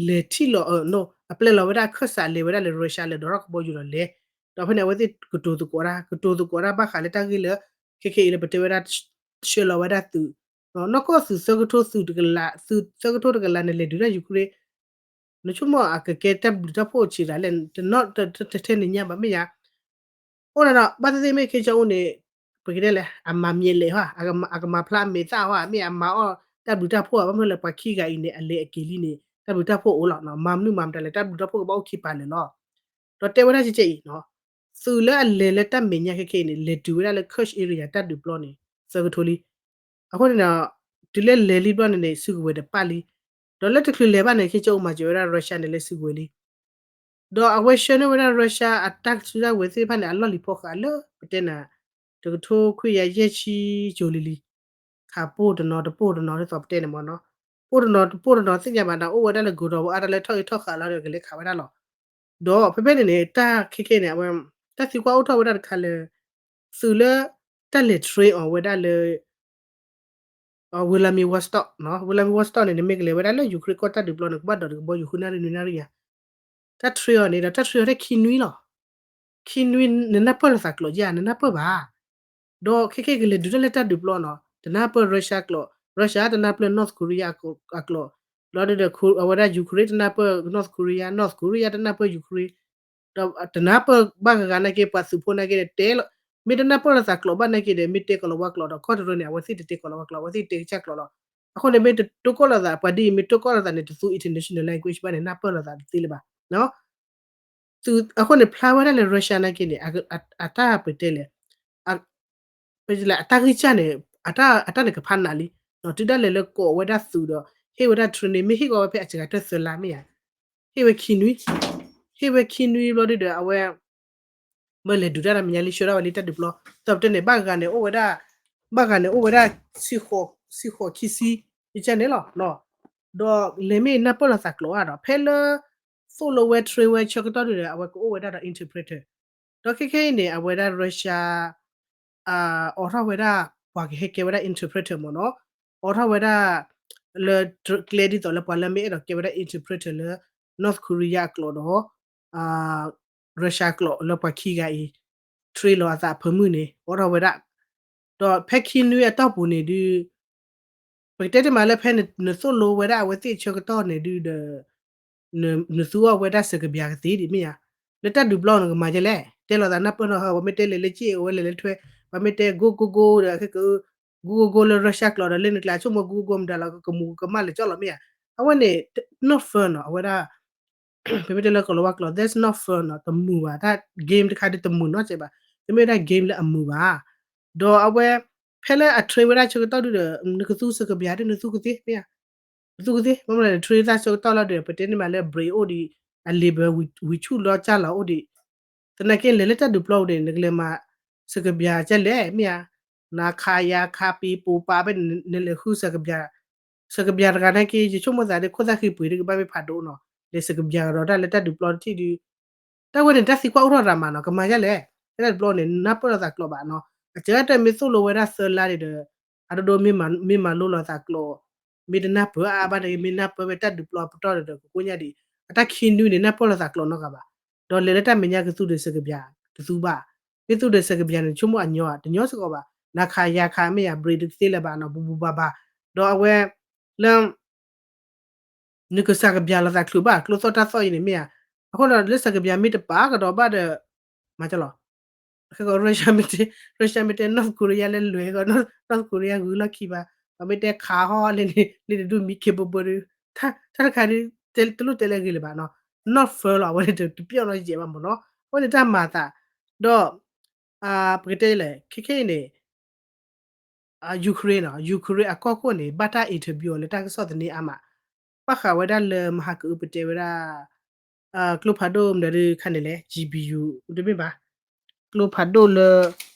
လဲၤထံၣ်လီၤ အပျဲလီၤဝဲဒၣ်ခၢၣ်စးလဲၤဝဲဒၣ်လၢ Russia လဲၤဒိးထီၣ်ကဘီယူၤဒီးလဲၤ ဒီးဖဲန့ၣ် အဝဲသ့ၣ်ကတိၤသကိးတၢ် ကတိၤသကိးတၢ်ဘၣ်ဃးလၢတၢ်ဂ့ၢ်လၢ ခဲခဲအံၤလၢပတဲဝဲဒၣ် ဆှၢလီၤဝဲဒၣ်သုး နီၢ်ကီၢ်သုးသၢကထိသုးတကလး သုးသၢကထိတကလးန့ၣ် လဲၤဒုးတၢ် Ukraine နဆိကမိၣ်အကကဲတၢ်ဘျုးတၢ်ဖှိၣ်ဆံးတၢ်လဲၣ် တနီၣ်တထဲန့ၣ်ညါဘၣ်မ့ၢ်ယါ အိၣ်ဒၣ်ဒီး ဘၣ်သ့ၣ်သ့ၣ်မ့ၢ်ခ့ကၠီအူန့ၣ် ပကတဲလဲၣ် အမၤမံၤလဲၣ်ဟီ အကမၤဖျါအမဲာ်သၣ်ဟီ မ့ၢ်အမၤအီၣ်တၢ်ဘျုးတၢ်ဖှိၣ် ဘၣ်မနုၤလဲၣ် ပှၤခံဂၤအံၤန့ၣ် အလဲၤအက့ၤလံန့ၣ် တၢ်ဘျုးတၢ်ဖှိၣ်အိၣ်လီၤ မၤမနုၤမၤမတၤလဲၣ် တၢ်ဘျုးတၢ်ဖှိၣ်ကဘၣ်အိၣ်ခံပၤလၢာ်လီၤ ဒီးတဲဝဲဒၣ်ကဲကဲအံၤ သုးလၢအလဲၤလၢတၢ်မဲာ်ညါခဲခဲအံၤန့ၣ် လဲၤတုၤဝဲဒၣ်လၢ Kursk area တၢ်ဒုးပျီန့ၣ် သၢကထိလံ အဃိန့ၣ်ဒီး တုၤလၢလဲၤလံဘျီန့ၣ်န့ၣ် စုကဝဲၤတပၣ်လံ ဒီးလၢတချုးလဲၤဘၣ်န့ၣ် ခ့ကၠီအူမၤစၢၤဝဲဒၣ် Russia န့ၣ်လၢစုကဝဲၤလံ ဒီးအဝဲဆှၢန့ၢ်ဝဲဒၣ် Russia အတၢ်စုတၢ်ဝဲၤသ့ၣ်တဖၣ်န့ၣ် အလီၢ်လံၤဖီဃးလၢ ပတဲနၤ တကထိခွံကယၤယဲၢ်ဆံကၠိၤလံလံ ခးပိၢ်တနီၤတပိၢ်တနီၤဒ်သိးပတဲန့ၣ်မ့ၢ်နီၤ ပိၢ်တနီၤတပိၢ်တနီၤသ့ၣ်ညါဘၣ်ဒီး အိၣ်ဝဲဒၣ်လၢ ကီၤဒီး အါတၢ်လၢထီၣ်ဂ့ၤထီၣ်ဃးလီၤဒီးကလဲၤခးဝဲဒၣ်လီၤ ဒီးဖဲဖဲန့ၣ်န့ၣ် တၢ်ခဲခဲန့ၣ် အဝဲ တၢ်သံကွၢ်အိၣ်ထီၣ်ဝဲဒၣ်တခါလၢ သုးလၢ တၢ်လဲၤ train အီၤဝဲဒၣ်လၢ Vladivostok နီၤ Vladivostok န့ၣ် နမ့ၢ်ကလဲၤဝဲဒၣ်လၢ Ukraine ကီၢ်တၢ်ဒုးပျီန့ၣ် ကဘၣ်ဒိးတကဘီယူၤဃုနၣ်ရံၣ်နွံနၣ်ရံၣ်ညါ တၢ် train အီၤန့ၣ်ဒီး တၢ် train အီၤထဲခံနွံလီၤ ခံနွံ နနၢ်ပၢၢ်လိာ်သးကျိာ်ဧါ နနၢ်ပၢၢ်ဘၣ် ဒီးခဲခဲကလဲၤဒုးတၢ်လၢတၢ်ဒုးပျီနီၤ တနၢ်ပၢၢ် Russia ကျိာ် Russia တနၢ်ပၢၢ် North Korea အကျိာ် လီၤဒီး အဝဲဒၣ် Ukraine တနၢ်ပၢၢ် North Korea North Korea တနၢ်ပၢၢ် Ukraine ဒီးတနၢ်ပၢၢ်ဘၣ်ဂၤဂၤနာ်က့ ပှၤသုးဖိနာ်က့ဒီးတဲလီၤ မ့ၢ်တနၢ်ပၢၢ်လိာ်သးကျိာ်ဘၣ်နာ်က့ဒီး မ့ၢ်တဲကီၤလၤဝါကျိာ်ဒီး ကီၢ်တရၢန့ၣ် အဝဲသ့ၣ်တတဲကီၤလၤဝါကျိာ် အဝဲသ့ၣ်တဲကစၢ်ကျိာ်လီၤ အဃိန့ၣ် မ့ၢ်တတိၢ်ကီၢ်လိာ်သး ပှၤဒ်အံၤ မ့ၢ်တိၢ်ကီၢ်လိာ်သးန့ၣ် တသူ international language ဘၣ်န့ၣ် နၢ်ပၢၢ်လိာ်သးတသ့လၢၤဘၣ် သုး အဃိန့ၣ် ဖျါဝဲဒၣ်လၢ Russia နာ်က့န့ၣ် အတၢ်ပတဲလဲၣ် အတၢ်ဂံၢ်စၢ်န့ၣ် အတၢ်န့ၣ်ကဖးနးလံ တုၤဒၣ်လဲာ်လၢကိးဝဲဒၣ်သုးဒီး ဟ့ၣ်ဝဲဒၣ် training မ့ၢ်ဟ့ၣ်ကီးဝဲဖဲအစှၤကတၢၢ်သၢလါမ့ၢ်ဧါ ဟ့ၣ်ဝဲခံနွံ ဟ့ၣ်ဝဲခံနွံဘျီဒုဒီး အဝဲ မ့ၢ်လဲၤဒုးတၢ်တၢ်မဲာ်ညါလံ ဆှၢထီၣ်ဝဲလံတၢ်ဒုးပျီ ဒီးပတဲန့ၣ် ဘၣ်ဂၤန့ၣ်အိၣ်ဝဲဒၣ် ဘၣ်ဂၤန့ၣ်အိၣ်ဝဲဒၣ် ဆံဃိးခံဆံ ယကန့ၣ်လီၤ ဒီးလဲၤမ့ၢ်နၢ်ပၢၢ်လိာ်သးကျိာ်ဧါဒီး ဖဲလၢ သိၣ်လိဝဲ train ဝဲဆၢကတီၢ်ဒုဒီး အဝဲကအိၣ်ဝဲဒၣ်ဒီး interpreter ဒီးခဲခဲအံၤန့ၣ် အဝဲဒၣ် Russia အိးထီၣ်ဝဲဒၣ် ပှၤကဟဲကဲဝဲဒၣ် interpreter မ့ၢ်နီၤ အိးထီၣ်ဝဲဒၣ် လၢကျဲဒ်သိးလၢပှၤလၢမ့ၢ်အဲၣ်ဒိးကဲဝဲဒၣ် interpreter လၢ North Korea အကျိာ်ဒီး Russia ကျိာ်လၢပှၤခံဂၤအံၤ train လီၤအသးအဖၢမုၢ်န့ၣ် အိးထီၣ်ဝဲဒၣ် ဒီးဖဲခံနွံအတီၢ်ပူၤန့ၣ်ဒုး ပကတဲတ့ၢ်မးလၢဖဲနသိၣ်လိဝဲဒၣ်အဝဲသ့ၣ်အဆၢကတီၢ်န့ၣ်ဒုးဒီး နသူအီၤဝဲဒၣ်စကဘျးကသ့ဒံးမ့ၢ်ဧါ, လၢတၢ်ဒုးပျီနကမၤဒ်လဲၣ်, တဲလိာ်သးနၢ်ပၢၢ်နီၢ်ဟီ ပှၤမ့ၢ်တဲလဲၤလၢက့ၣ်အိၣ်ဝဲလဲၤလၢထွဲ, ပှၤမ့ၢ်တဲ go go go ဒီး go go go လၢ Russia ကျိာ်ဒီး လၢနကျါဆိကမိၣ် go go go မတၤလီၤ ကမူၤကမၣ်လဲၤကၠီလီၤမ့ၢ်ဧါ, အဝဲန့ၣ် not fair နီၤ အဝဲဒၣ် ပမ့ၢ်တဲလၢကီၤလၤဝါကျိာ် that's not fair နီၤ တမုာ်ဘၣ်, တၢ် game တခါဒုးတမုာ်နီတစဲးဘၣ်, တမ့ၢ်ဝဲဒၣ် game လၢအမုာ်ဘၣ်, ဒီးအဝဲ ဖဲလၢအ train ဝဲဒၣ်ဆၢကတီၢ်ဒုဒီး နကသူစကဘျးဒု နသူကသ့မ့ၢ်ဧါ, နသူကသ့ ဘၣ်မနုၤလဲၣ် န train သးဆၢကတီၢ်လီၤဒီး ပတဲန့ၣ်မးလၢ brain အိၣ်ဒံး အ label ဝံၤဆူၣ်လီၤကၢ်လီၤအိၣ်ဒံး, သနာ်က့လဲၤလၢတၢ်ဒုးပျီပူၤန့ၣ် နကလဲၤမၤ စကဘျံးကဲလဲၣ် မ့ၢ်ဧါ, နၤခးယၤခးပံၤပိာ်ပာ်ဖဲန့ၣ် နလဲၤဃုစကဘျံး, စကဘျံးတဂၤနာ်က့ ယဆိကမိၣ်သးဒီး ခိၣ်သၣ်ဃံပှ့ၤဒ်ကဘၣ်မ့ၢ်ဖးဒိၣ်နီၤ, လဲၤစကဘျံးကဒီးတၢ်လၢတၢ်ဒုးပျီတထံၣ်ဒုး တၢ်ဝဲန့ၣ် တၢ်သံကွၢ်အိၣ်ထီၣ်ရၤမးနီၤ, ကမၤဒ်လဲၣ်, တၢ်ဒုးပျီန့ၣ် နၢ်ပၢၢ်လိာ်သးကျိးဘၣ်နီၤ, အစှၤတၢ်မ့ၢ်သိၣ်လိဝဲဒၣ်သၢလါန့ၣ်ဒီး အဒိဒိ မ့ၢ်မၤလိလိာ်သးကျိး, မ့ၢ်တနၢ်ပၢၢ်အါဘၣ်န့ၣ် မ့ၢ်နၢ်ပၢၢ်ဝဲတၢ်ဒုးပျီပတီၢ်ဒီး ကကိၣ်ညါဒံး, အတၢ်ခံနွံန့ၣ် နၢ်ပၢၢ်လိာ်သးကျိးနီတဂၤဘၣ်, ဒီးလဲၤလၢတၢ်မဲာ်ညါကသူၣ်ဒုးစကဘျံးတသူဘၣ်, မ့ၢ်သူၣ်ဒုးစကဘျံးန့ၣ် ဆိကမိၣ်အညီတညီစ့ၢ်ကီးဘၣ်, နၤခးယၤခးမ့ၢ်ယၤ ဘြ့းတသ့လၢၤဘၣ်နီၤ ဘူးဘူးဘၣ်ဘၣ်, ဒီးအဝဲ လၢ နကစၢ်ကဘျံးလိာ်သးချုးဘၣ် ကျိသီၣ်တၢ်သီၣ်အံၤန့ၣ်မ့ၢ်ဧါ, အဃိဒီးလၢစကဘျံးမ့ၢ်တပာ်ကဒီးဘၣ်ဒီး မၤကလီၤ, ခဲကီး Russia မ့ၢ်တဲ North Korea လဲၤလွဲၤကီး North Korea ဂုၤလီၢ်ခံဘၣ်, ပှၤမ့ၢ်တဲခးဟီလဲၣ်န့ၣ် လ့တဒူၣ်မံခ့ဘိဘိဒီး တၢ်တခါဒုး တလိၣ်တဲလၢအဂ့ၤလၢၤဘၣ်နီၤ, နီၢ်ဖၢလီၤ အဝဲန့ၣ်တပျီၣ်နီယဲၢ်ဘၣ်မ့ၢ်နီၤ, အဝဲန့ၣ်တၢ်မၤသး, ဒီး ပကတဲလဲၣ် ခဲခဲအံၤန့ၣ် Ukraine နီၤ Ukraine အကီၢ်ခိၣ်န့ၣ် ဘၣ်တၢ် interview အီၤလၢတၢ်ကစီၣ်သန့အါမး, ဘၣ်ဃးဝဲဒၣ်လၢမဟါကအုပတဲဝဲဒၣ် ကျိဖးဒိၣ်မနုၤဒုးခါန့ၣ်လဲၣ် G B U တမ့ၢ်ဘၣ်, ကျိဖးဒိၣ်လၢ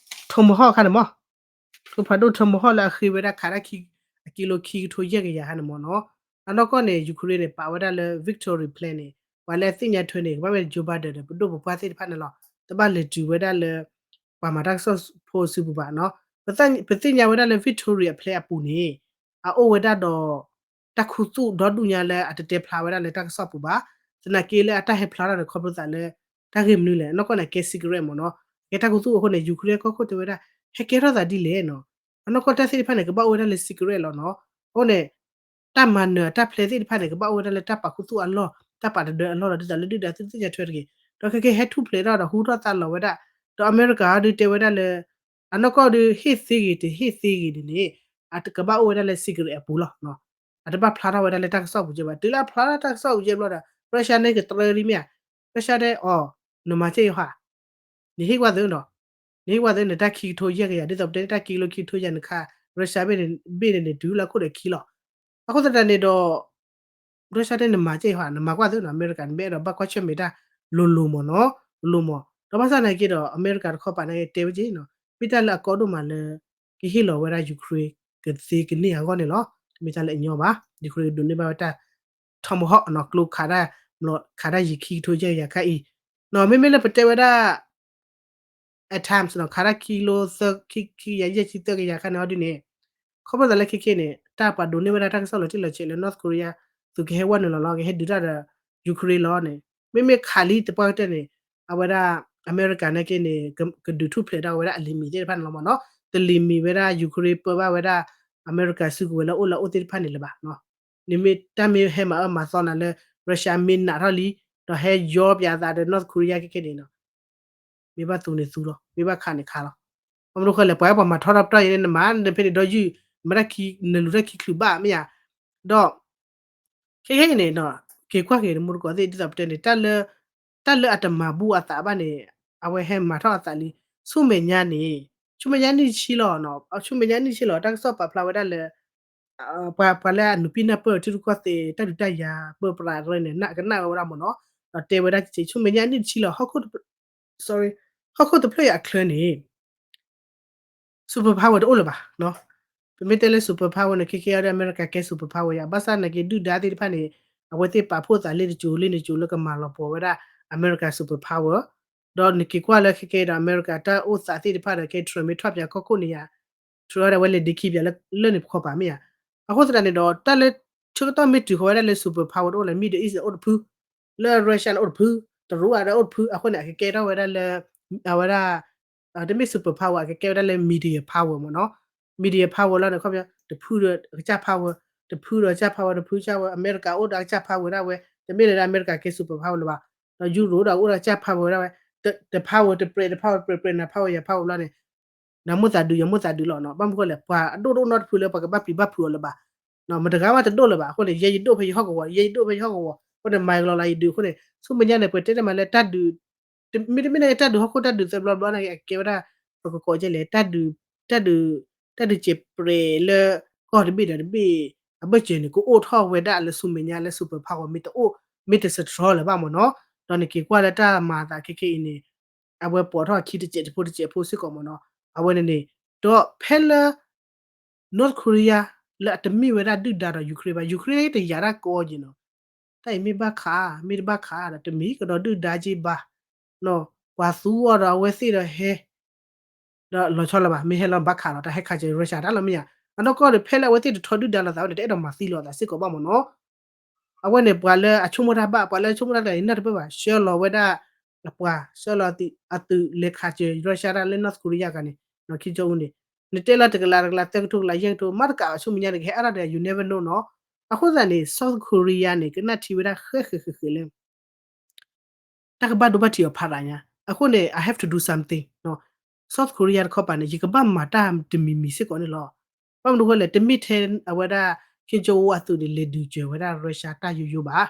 Tomahawk ခါန့ၣ်မ့ၢ်, ကျိဖးဒိၣ် Tomahawk လၢအဃ့ဝဲဒၣ်ခးတၢ်ခံ အကံလိခံကထိယဲၢ်ကယၤခါန့ၣ်မ့ၢ်နီၤ, အနီၢ်ကီၢ်န့ၣ် Ukraine န့ၣ် ပာ်ဝဲဒၣ်လၢ victory plan န့ၣ် ပှၤလၢအသ့ၣ်ညါထွဲန့ၣ် ကဘၣ်ဝဲ Joe Biden ဒီးပဒိၣ်ပပှၢ်သ့ၣ်တဖၣ်န့ၣ်လီၤ, တဘၣ်လဲၤတုၤဝဲဒၣ်လၢ ပှၤမၤတၢ်ကစီၣ်ဖိစုပူၤဘၣ်နီၤ, ပသ့ၣ်ညါဝဲဒၣ်လၢ victory အ plan အပူၤန့ၣ် အအိၣ်ဝဲဒၣ်ဒီး တၢ်ခူသူၣ်ဒီဒူၣ်ညါလၢအတတဲဖျါဝဲဒၣ်လၢတၢ်ကစီၣ်ပူၤဘၣ်, သနာ်က့လၢအတၢ်ဟဲဖျါထီၣ်န့ၣ် ခီဖျိသးလၢ တၢ်ဂ့ၢ်မနုၤလဲၣ်, အနီၢ်ကီၢ်န့ၣ် ကဲ secret မ့ၢ်နီၤ, ကဲတၢ်ခူသူၣ်အဃိန့ၣ် Ukraine ကီၢ်ခိၣ်တဲဝဲဒၣ် ဟဲကဲထီၣ်သးဒ်လဲၣ်နီၤ, အနီၢ်ကီၢ်တၢ်သ့ၣ်တဖၣ်န့ၣ် ကဘၣ်အိၣ်ဝဲဒၣ်လၢ secret လီၤနီၤ, အဃိန့ၣ် တၢ်မၤနၢၤအတၢ် plan သ့ၣ်တဖၣ်န့ၣ် ကဘၣ်အိၣ်ဝဲဒၣ်လၢတၢ်ပာ်ခူသူၣ်အလီၢ် တၢ်ပာ်တဒၢအလီၢ်လီၤ, ဒ်သိးလၢဒုၣ်ဒါသုတသ့ၣ်ညါထွဲတဂ့ၤ, ဒီးခဲကဲဟဲထူၣ်ဖျဲးထီၣ်ဒီးဟူထီၣ်သါလီၤဝဲဒၣ်, ဒီးအမဲရကၤဒုးတဲဝဲဒၣ်လၢ အနီၢ်ကီၢ်ဒုးဟ့ၣ်သ့ဂ့ၤတဟ့ၣ်သ့ဂ့ၤန့ၣ်န့ၣ် အကဘၣ်အိၣ်ဝဲဒၣ်လၢ secret အပူၤလီၤ, အတဘၣ်ဖျါထီၣ်ဝဲဒၣ်လၢတၢ်ကစီၣ်ပူၤကဲဘၣ်, တုၤလၢအဖျါထီၣ်တၢ်ကစီၣ်ပူၤကဲဘျီဒီး Russia န့ၣ်ကတြၢလံမ့ၢ်ဧါ, Russia တဲအီၤ နမၤကဲယဟါ နဟ့ၣ်ကွၢ်သုနီၤ, နဟ့ၣ်ကွၢ်သုန့ၣ် တၢ်ခံကထိယဲၢ်ကယၤ ဒ်သိးပတဲန့ၣ် တၢ်ကံလိခံကထိယဲၢ်နခး Russia ဘ့ၣ်န့ၣ် ဘ့ၣ်န့ၣ်န့ၣ်တုၤလၢအခိၣ်ဒီးခံလီၤ, အဃိသတးန့ၣ်ဒီး Russia တဲနမၤကဲယဟါ နမၤကွၢ်သုနီၤ, အမဲရကၤန့ၣ် မ့ၢ်အဲၣ်ဒိးဘၣ်ကွၢ်ဆၢၣ်မဲာ်တၢ်လိၤလိၤမ့ၢ်နီၤ, လိၤမ့ၢ်, ဒီးဘၣ်ဆၣ်သနာ်က့ဒီး အမဲရကၤတခီပၤန့ၣ်တဲဝဲက့နီၤ, မ့ၢ်တၢ်လၢအကီဒိၣ်မးလၢ ကဟ့ၣ်လီၤဝဲဒၣ် Ukraine ကသ့ကန့ၢ်အဂီၢ်န့ၣ်လီၤ, တမ့ၢ်တၢ်လၢအညီဘၣ်, Ukraine ကဒိးန့ၢ်ဘၣ်ဝဲတၢ် Tomahawk နီၤ, ကျိခးတၢ် ခးတၢ်ယံၤခံကထိယဲၢ်ကယၤခါအံၤ, နီၤ မ့မ့ၢ်လၢပတဲဝဲဒၣ် at times နီၤ, ခးတၢ်ခံကထိသၢ ခံ ခံကယၤယဲၢ်ဆံသၢကယၤခါန့ၣ်အီၤဒ်န့ၣ်, ခီဖျိသးလၢခဲခဲန့ၣ် တၢ်ပှၤဒိးန့ၢ်ဝဲဒၣ်တၢ်ကစီၣ်လီၤတံၢ်လီၤဆဲးလၢ North Korea သုးကဟဲဝဲနုာ်လီၤလီၤ ကဟဲဒုးတၢ်ဒီး Ukraine လီၤန့ၣ်, မ့မ့ၢ်ခးလံတပှၢ်ကတၢၢ်န့ၣ် အဝဲဒၣ် အမဲရကၤနာ်က့န့ၣ် ကဒုးထူၣ်ဖျဲးထီၣ်ဝဲဒၣ်အလံာ်မံၤသ့ၣ်တဖၣ်န့ၣ်လီၤမ့ၢ်နီၤ, တလံာ်မံၤဝဲဒၣ် Ukraine ပၢဘၣ်ဝဲဒၣ် အမဲရကၤစုကဝဲၤလၢအအိၣ်လၢအအိၣ်သ့ၣ်တဖၣ်န့ၣ်လၢၤဘၣ် န့ၣ်မ့ၢ်တၢ်မ့ၢ်ဟဲမၤအၢမၤသီနၤလၢ Russia မ့ၢ်နာ်ထီၣ်လံ ဒီးဟဲယီပၠးသးဒီး North Korea ခဲခဲန့ၣ်နီၤ, မ့ၢ်ဘၣ်သူန့ၣ်သူလီၤ, မ့ၢ်ဘၣ်ခးန့ၣ်ခးလီၤ, ဘၣ်မနုၤဃိလဲၣ် ပှၤပှၤမၤထီထီၣ်ပတီၢ်အံၤန့ၣ် နမၤနဖဲန့ၣ်ဒီယုၢ် နမၤတၢ်ခံ နလူၤတၢ်ခံချုးဘၣ်မ့ၢ်ဧါ, ဒီး ခဲခဲအံၤန့ၣ် က့ၤကွၢ်က့ၤတမူတကိးသ့ၣ် ဒ်သိးပတဲန့ၣ် တၢ်လၢ တၢ်လၢအတမၤဘူၣ်အသးဘၣ်န့ၣ် အဝဲဟဲမၤထီၣ်အသးလံ, ဆူမဲာ်ညါန့ၣ် ဆူမဲာ်ညါနံၣ်တဆံလီၤ, ဆူမဲာ်ညါနံၣ်တဆံလီၤ တၢ်ကစီၣ်ပာ်ဖျါဝဲဒၣ်လၢ ပှၤ ပှၤလၢအနုာ်ပံၢ်နၢ်ပၢၢ်ထံရူၢ်ကီၢ်သဲး တၢ်ဒုးတၢ်ယၤ ပၢပြးရၢန့ၣ် ကနၣ်ဝဲဒၣ်မ့ၢ်နီၤ, ဒီးတဲဝဲဒၣ် ဆူမဲာ်ညါနံၣ်တဆံလီၤ ဟီၣ်ခိၣ်တဖျၢၣ်အံၤအချၢန့ၣ် super power တအိၣ်လၢၤဘၣ်. ပမ့ၢ်တဲလၢ super power န့ၣ် ခဲကဲအံၤဒီး အမဲရကၤကဲ super power ယါ, ဘၣ်ဆၣ်နာ်က့ ဒုၣ်ဒါသ့ၣ်တဖၣ်န့ၣ် အဝဲသ့ၣ်ပာ်ဖှိၣ်သးလ့တစိၤလ့တစိၤလၢကမၤလီၤပှီၢ်ဝဲဒၣ် အမဲရကၤ super power, ဒီးနက့ၤကွၢ်လၢခဲကဲအံၤဒီး အမဲရကၤတၢ်အိၣ်သးသ့ၣ်တဖၣ်ဒီး ကဲ Trump မ့ၢ်ထီၣ်ပၠးကီၢ်ခိၣ်န့ၣ်ယါ, Trump ဒီးအဝဲလဲၤဒ့ခံပၠးလၢန့ၣ်ပခီပၤမ့ၢ်ယါ, အဃိသတးန့ၣ်ဒီး တၢ်လၢ ဆၢကတီၢ်မ့ၢ်တုၤဃီၤဝဲဒၣ်လၢ super power တအိၣ်လၢ Middle East အိၣ်တဖု လၢ Russia န့ၣ်အိၣ်တဖု, တရူးအဒီးအိၣ်တဖု အဃိန့ၣ် အကကဲထီၣ်ဝဲဒၣ်လၢ အဝဲဒၣ် တမ့ၢ် super power အကကဲဝဲဒၣ်လၢ media power မ့ၢ်နီၤ, media power လီၤန့ၣ် ခီပညီ တဖုဒီးအကစၢ် power, တဖုဒီးအကစၢ် power, တဖုကစၢ် power, အမဲရကၤအိၣ်ဒီးအကစၢ် power ဒၣ်ဝဲ, တမ့ၢ်လၢဒၣ်အမဲရကၤကဲ super power လၢၤဘၣ်, ဒီးယူရိၤဒီးအိၣ်ဒီးအကစၢ် power ဒၣ်ဝဲ, တ power တပြဲးတ power တပြဲးပြဲးနၤ power ယၤ power လီၤန့ၣ် နမိၣ်သးဒုး ယမိၣ်သးဒုးလီၤနီၤ, ဘၣ်မနုၤဃိလဲၣ် ပှၤအဒိၣ်တအိၣ်နီတဖုလၢပှၤကဘၣ်ပျံၤဘၣ်ဖုးအီၤလၢၤဘၣ်, မတဂၤမးတဒိၣ်လၢၤဘၣ်, အဃိန့ၣ် ယဲယဒိၣ်ဖဲယဟီၣ်ကဝီၤ ယဲယဒိၣ်ဖဲယဟီၣ်ကဝီၤ အဃိန့ၣ် မၤကလီၤလၢယဒုးအဃိန့ၣ် ဆူမဲာ်ညါန့ၣ် ပတဲတမံၤလၢတၢ်ဒုး မ့တမ့ၢ်န့ၣ် တၢ်ဒုးဟီၣ်ခိၣ်တၢ်ဒုးသၢဘျီဘျီန့ၣ် အကဲဝဲဒၣ် ပကကိးကဲလဲၣ် တၢ်ဒုး တၢ်ဒုး တၢ်ဒုးစဲးပြဲးလၢ ကီၢ်တဘ့ၣ်ဒီးတဘ့ၣ် အဘၢၣ်စၢၤန့ၣ် ကအိၣ်ထီၣ်ဝဲဒၣ်လၢဆူမဲာ်ညါလၢ super power မ့ၢ်တအိၣ် မ့ၢ်တ strong လၢၤဘၣ်မ့ၢ်နီၤ, ဒီးနက့ၤကွၢ်လၢတၢ်မၤအသးခဲခဲအံၤန့ၣ် အဝဲပိာ်ထီၣ်အခံတစဲးတဖိတစဲးဖိစ့ၢ်ကီးမ့ၢ်နီၤ. အဝဲန့ၣ်န့ၣ် ဒီးဖဲလၢ North Korea လၢအတမ့ၢ်ဝဲဒၣ်ဒုၣ်ဒါဒီး Ukraine ဘၣ် Ukraine တယာ်ဒၣ်ကီယံၤနီၤ. တၢ်အံၤမ့ၢ်ဘၣ်ခး မ့ၢ်တဘၣ်ခးဒီး တမ့ၢ်ကဒီးဒုၣ်ဒါက့ဘၣ် ပှၤသူအီၤဒီးအဝဲသ့ၣ်ဒီးဟဲ ဒီးလီၤဆီလီၤဘၣ် မ့ၢ်ဟဲလီၤဘၣ်ခးလီၤ တၢ်ဟဲခးစၢၤရၢၡါတၢ်လီၤမ့ၢ်ဧါ. အနီၢ်ကီၢ်ဒီး ဖဲလၢအဝဲသ့ၣ်တထီဒုၣ်ဒါလိာ်သးဝဲန့ၣ် တအဲၣ်ဒိးမၤသံလိာ်သးစ့ၢ်ကီးဘၣ်မ့ၢ်နီၤ. အဝဲန့ၣ် ပှၤလၢအဆိကမိၣ်တၢ်ဘၣ် ပှၤလၢအဆိကမိၣ်တၢ်တဂၤအံၤ နၢ်တပၢၢ်ဘၣ် ဆှၢလီၤဝဲဒၣ် အပှၤ ဆှၢလီၤအသုးလဲၤခးစၢၤရၢၡါတၢ်လၢ North Korea တဂၤန့ၣ် Kim Jong Un န့ၣ် နတဲလီၤတကလးတကလးသၢကထိကလးယဲၢ်ကထိ မ့ၢ်တကးဘၣ်ဆူမဲာ်ညါန့ၣ် ကဟဲအါထီၣ်ဒီး you never know နီၤ. အဃိသတးန့ၣ် South Korea န့ၣ် ကနၣ်ထံဝဲဒၣ်ဃဲဃဲဃဲဃဲလၢ တၢ်ကဘၣ်ဒိဘၣ်ထံးအီၤဖးဒိၣ်ညါ အဃိန့ၣ် I have to do something နီၤ. South Korea တခီပၤန့ၣ် ယကဘၣ်မၤတၢ်တမံၤမံၤစ့ၢ်ကီးန့ၣ်လီၤ. ဘၣ်မနုၤဃိလဲၣ် တမ့ၢ်ထဲအဝဲဒၣ် Kim Jong Un အသုးန့ၣ် လဲၤဒုးစၢၤဝဲဒၣ်ရၢၡါတၢ်ယိယိဘၣ်.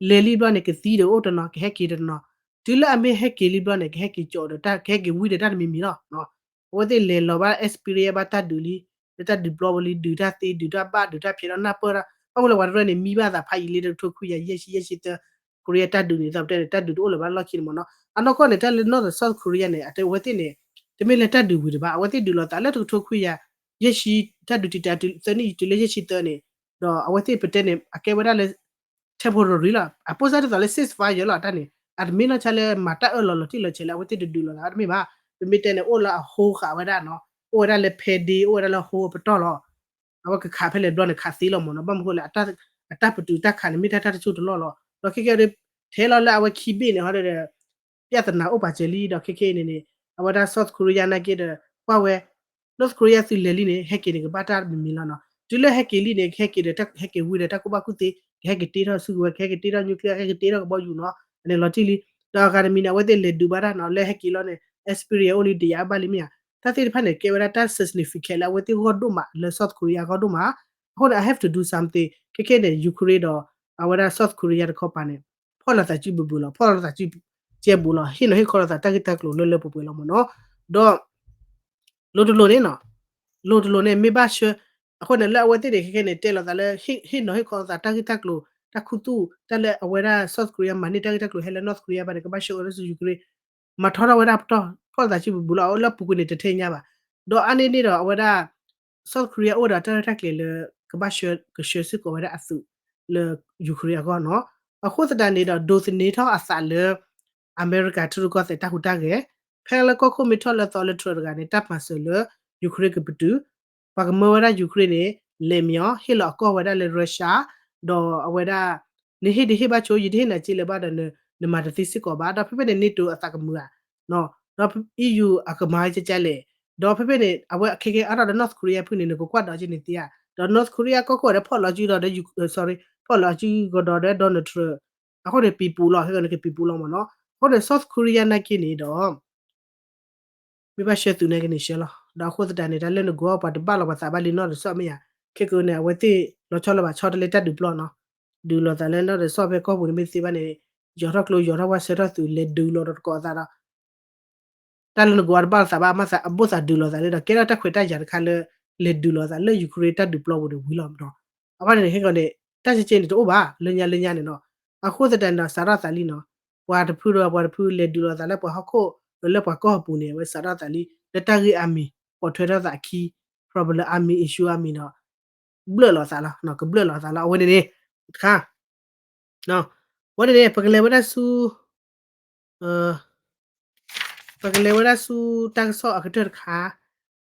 လဲၤလံဘျီန့ၣ် ကသံဒီးအိၣ်တနီၤ ကဟဲက့ၤတနီၤ တုၤလၢအမ့ၢ်ဟဲက့ၤလံဘျီန့ၣ် ကဟဲက့ၤကၠီဒီးတၢ် ကဟဲက့ၤဝံဒီးတၢ်တမံၤမံၤလီၤ. အဝဲသ့ၣ်လဲၤလီၤဘၣ် experience ဘၣ်တၢ်ဒုးလံ လၢတၢ်ဒုးပျီဝဲလံ ဒုးတၢ်သ့ ဒုးတၢ်ဘၣ် ဒုးတၢ်ဖျဲးဒီးနၢ်ပၢၢ်တၢ် ဘၣ်မနုၤလဲၣ် ပှၤတရၢန့ၣ် မံဘၣ်သးဖးယံာ်လံ တကထိခွံကယၤယဲၢ်ဆံ ယဲၢ်ဆံသၢ Korea တၢ်ဒုးန့ၣ် သိးပတဲန့ၣ် တၢ်ဒုးတအိၣ်လၢၤဘၣ်လီၢ်ခံန့ၣ်မ့ၢ်နီၤ. အနီၢ်ကီၢ်န့ၣ် တၢ်လၢ North South Korea န့ၣ် အဝဲသ့ၣ်န့ၣ် တမ့ၢ်လၢတၢ်ဒုးဝံၤတဘၣ် အဝဲသ့ၣ်ဒုးလိာ်သးလၢတကထိခွံကယၤ ယဲၢ်ဆံ တၢ်ဒုးတံာ်တာ်သၢနံၣ်တုၤလၢယဲၢ်ဆံသၢန့ၣ် ဒီးအဝဲသ့ၣ်ပတဲန့ၣ် အကဲဝဲဒၣ်လၢ temporary လီၤ. အပိၢ်စၢ်ဒ်သိးလၢ ceasefire လီၤ တၢ်န့ၣ် အတမ့ၢ်နီၢ်ဆါလၢမၤတၢ်အၢၣ်လီၤလီၤတံၢ်လီၤဆဲးလၢအဝဲသ့ၣ်တဒုးလိာ်သးတမ့ၢ်ဘၣ်. ပမ့ၢ်တဲန့ၣ် အိၣ်လၢအဟိဃာ်ဝဲဒၣ်နီၤ အိၣ်ဝဲဒၣ်လၢဖဲဒ့ အိၣ်ဝဲဒၣ်လၢဟိအပတီၢ်လီၤ. အဝဲကခးဖဲလဲၣ်ဘျီန့ၣ် ခးသ့လီၤမ့ၢ်နီၤ. ဘၣ်မနုၤဃိလဲၣ် အတၢ်ပတုာ်တၢ်ခးန့ၣ် မ့ၢ်တၢ်တၢ်တဆိတလီၢ်လီၤ. ဒီးခဲကဲဒီး ထဲလီၤလၢအဝဲခံဘ့ၣ်န့ၣ် ဟီဒီး ပြဿနာအိၣ်ပာ်စၢၤလံ ဒီးခဲကဲအံၤန့ၣ်န့ၣ် အဝဲဒၣ် South Korea နာ်က့ဒီး ကွၢ်ဝဲ North Korea သုးလဲၤလံန့ၣ် ဟဲက့ၤန့ၣ် ကဘၣ်တၢ်မံၤမံၤလီၤနီၤ. တုၤလၢဟဲက့ၤလံန့ၣ် ကဟဲက့ၤဒီး ဟဲက့ၤဝံၤဒီးတၢ်ကူၣ်ဘၣ်ကူၣ်သ့ ကဟဲက့ၤတ့ထီၣ်စုကဝဲၤ ကဟဲက့ၤတ့ထီၣ် nuclear ကဟဲက့ၤတ့ထီၣ်ကဘီယူၤနီၤ အန့ၣ်လီၤတံၢ်လံ. ဒီးအဂၤတမံၤန့ၣ် အဝဲသ့ၣ်လဲၤဒုးဘၣ်တၢ်နီၤ လၢဟဲက့ၤလီၤန့ၣ် experience အိၣ်လံ တယာ်ဘၣ်လံမ့ၢ်ဧါ. တၢ်သ့ၣ်တဖၣ်န့ၣ် ကဲဝဲဒၣ်တၢ် significant လၢအဝဲသ့ၣ်ဂီၢ်ဒိၣ်မး လၢ South Korea ဂီၢ်ဒိၣ်မး. အဃိန့ၣ် I have to do something ခဲကဲန့ၣ် Ukraine ဒီး အဝဲဒၣ် South Korea တခီပၤန့ၣ် ဖီၣ်လိာ်သးစုဘူးဘူးလီၤ ဖီၣ်လိာ်သးစုကဲဘူးလီၤ ဟ့ၣ်နီၤဟ့ၣ်ခီလိာ်သးတၢ်ဂ့ၢ်တၢ်ကျိၤလၢလၢပှဲၤပှဲၤလီၤမ့ၢ်နီၤ. ဒီး လိၤတလိၤန့ၣ်နီၤ လိၤတလိၤန့ၣ် မ့ၢ်ဘၣ်ဆှၢ အဃိန့ၣ် လၢအဝဲသ့ၣ်န့ၣ် ခဲကဲန့ၣ် တဲလိာ်သးလၢ ဟ့ၣ်နီၤဟ့ၣ်ခီလိာ်သးတၢ်ဂ့ၢ်တၢ်ကျိၤ တၢ်ခူသူၣ် တၢ်လၢအဝဲဒၣ် South Korea မၤန့ၢ်တၢ်ဂ့ၢ်တၢ်ကျိၤဟဲလၢ North Korea ဘၣ်န့ၣ် ကဘၣ်ဆှၢအီၤလၢစု Ukraine မၤထီထီၣ်ဝဲဒၣ်ပတီၢ် ဖီၣ်လိာ်သးစုဘူးဘူးလီၤ အအိၣ်လၢအပူၤကွံာ်န့ၣ် တထဲညါဘၣ်. ဒီးအါန့ၢ်န့ၣ်ဒီး အဝဲဒၣ် South Korea အိၣ်ဒီးတၢ်ရဲၣ်တၢ်ကျဲၤလၢ ကဘၣ်ဆှၢ ကဆှၢစ့ၢ်ကီးဝဲဒၣ်အသုးလၢ Ukraine အဂီၢ်နီၤ. အဃိသတးန့ၣ်ဒီး ဒိးသန့ၤထီၣ်အသးလၢ အမဲရကၤထံရူၢ်ကီၢ်သဲးတၢ်ဟူးတၢ်ဂဲၤ ဖဲလၢကီၢ်ခိၣ်မ့ၢ်ထီၣ်လၢသီလၢတြၢၤတဂၤန့ၣ် တၢ်မၤစၢၤလၢ Ukraine ကပတုာ် ပှၤကမၢဝဲဒၣ် Ukraine န့ၣ် လဲၤမံၤအီၤ ဟ့ၣ်လီၤအကီၢ်ဝဲဒၣ်လၢ Russia ဒီးအဝဲဒၣ် နဟ့ၣ်တဟ့ၣ်ဘၣ်ဆိ ယတဟ့ၣ်နၤစ့လၢၤဘၣ်ဒီး နမၤတသ့စ့ၢ်ကီးဘၣ် ဒီးဖဲဖဲန့ၣ် NATO အသးကမုာ်ဧါ ဒီး EU အကမၤဝဲကကလဲၣ် ဒီးဖဲဖဲန့ၣ် အဝဲခဲကဲအါထီၣ်ဒီး North Korea ဖုၣ်န့ၣ် နကကွၢ်ဒီးက့န့ၣ်သ့ဧါ ဒီး North Korea ကီၢ်ခိၣ်ဒီးဖီၣ်လီၤစုဒီး sorry ဖီၣ်လီၤစုကဒီးဒီး Donald Trump အဃိန့ၣ် ပံၤပူၤလီၤ ခဲကဲန့ၣ်ကပံၤပူၤလီၤမ့ၢ်နီၤ. အဃိန့ၣ် South Korea နာ်က့န့ၣ်ဒီး မ့ၢ်ဘၣ်ဆှၢသုးနာ်က့န့ၣ်ဆှၢလီၤ ဒီးအဃိသတးန့ၣ် တၢ်လၢနဂီၢ်ပှၤတဘၣ်လီၤပှၤသးဘၣ်လံနီၢ်တစီၣ်မ့ၢ်ဧါ. ခဲကဲန့ၣ် အဝဲသ့ၣ်လီၤဆီလၢၤဘၣ်ဆီတလဲတၢ်ဒုးပျီနီၤ ဒုးလိာ်သးလၢနီၢ်တစီၣ်ဖဲကီၢ်ပူၤန့ၣ်မ့ၢ်သ့ဘၣ်န့ၣ် ယီၤထီၣ်ကျိယီၤထီၣ်ဝါဆှၢထီၣ်သုးလဲၤဒုးလိာ်ဒီးတကိးအသးဒီး တၢ်လၢနဂီၢ်အတဘၣ်လီၤသးဘၣ် မ့ၢ်သးအဘိၣ်သးဒုးလိာ်သးလၢဒီး ကဲထီၣ်တၢ်ခွဲးတၢ်ယာ်တခါလၢ လဲၤဒုးလိာ်သးလၢ Ukraine တၢ်ဒုးပျီပူၤန့ၣ်ဝံၤလီၤမ့ၢ်နီၤ. အဝဲန့ၣ်ဟဲကီးန့ၣ် တၢ်ကကဲန့ၣ်တအိၣ်ဘၣ် လၢညါလၢညါန့ၣ်နီၤ. အဃိသတးန့ၣ်ဒီး စးထီၣ်သးလံနီၤ ပှၤတဖုဒီးပှၤတဖုလဲၤဒုးလိာ်သးလၢပှၤဟီၣ်ခိၣ် လၢပှၤကီၢ်ပူၤန့ၣ် အဝဲစးထီၣ်သးလံ လၢတၢ်ဂ့ၢ်အါမံၤ ပိာ်ထွဲထီၣ်သးအခံ problem အါမံၤ issue အါမံၤဒီး ဘျၢၣ်လိာ်သးလီၤ ကဘျၢၣ်လိာ်သးလီၤ အဝဲန့ၣ်န့ၣ် တခါ အဝဲန့ၣ်န့ၣ် ပကလဲၤဝဲဒၣ်ဆူ ပကလဲၤဝဲဒၣ်ဆူတၢ်ကစီၣ်အကတၢၢ်တခါ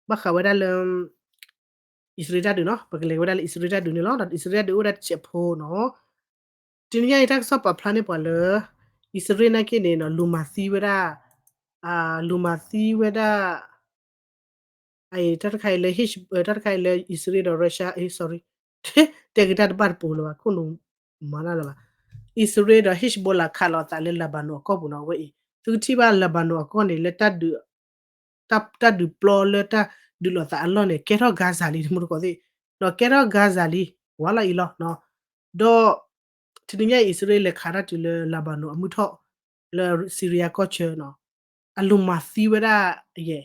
ဘၣ်ဃးဝဲဒၣ်လၢ အံၣ်စရ့လးတၢ်ဒုးနီၤ ပကလဲၤဝဲဒၣ်လၢအံၣ်စရ့လးတၢ်ဒုးန့ၣ်လီၤ ဒီးအံၣ်စရ့လးတၢ်ဒုးအိၣ်ဝဲဒၣ်တစဲးဖိနီၤ တနံၤညါအံၤတၢ်ကစီၣ်ပာ်ဖျါန့ၢ်ပှၤလၢ အံၣ်စရ့လးနာ်က့န့ၣ်နီၤ လူၤမၤသံဝဲဒၣ် လူၤမၤသံဝဲဒၣ် အံၤ တၢ်တခါအံၤလၢ တၢ်တခါအံၤလၢအံၣ်စရ့လးဒီး Russia အံၤ sorry တဲက့ၤတၢ်တဘၣ်တပူၤလၢၤဘၣ် ခိၣ်နူာ်မၤတၢ်လၢၤဘၣ် အံၣ်စရ့လးဒီး Hezbollah ခးလိာ်သးလၢ Lebanon အကီၢ်ပူၤနီၤ အဝဲအံၤ သုကထံၣ်ဘၣ် Lebanon အကီၢ်န့ၣ် လၢ တၢ်ဒုးပျီလၢတၢ်ဒုးလိာ်သးအလီၢ်န့ၣ် ကဲထီၣ် Gaza လံ တမူတကိးသ့ၣ် ဒီးကဲထီၣ် Gaza လံ ဝါလီၤအံၤလီၤ ဒီး တနံၤညါအံၤ အံၣ်စရ့လးလဲၤခးတၢ်တုၤလၢ Lebanon အမုၢ်ထီၣ် လၢ Syria ကီၢ်ဆၢနီၤ အလူၤမၤသံဝဲဒၣ်ယဲၢ်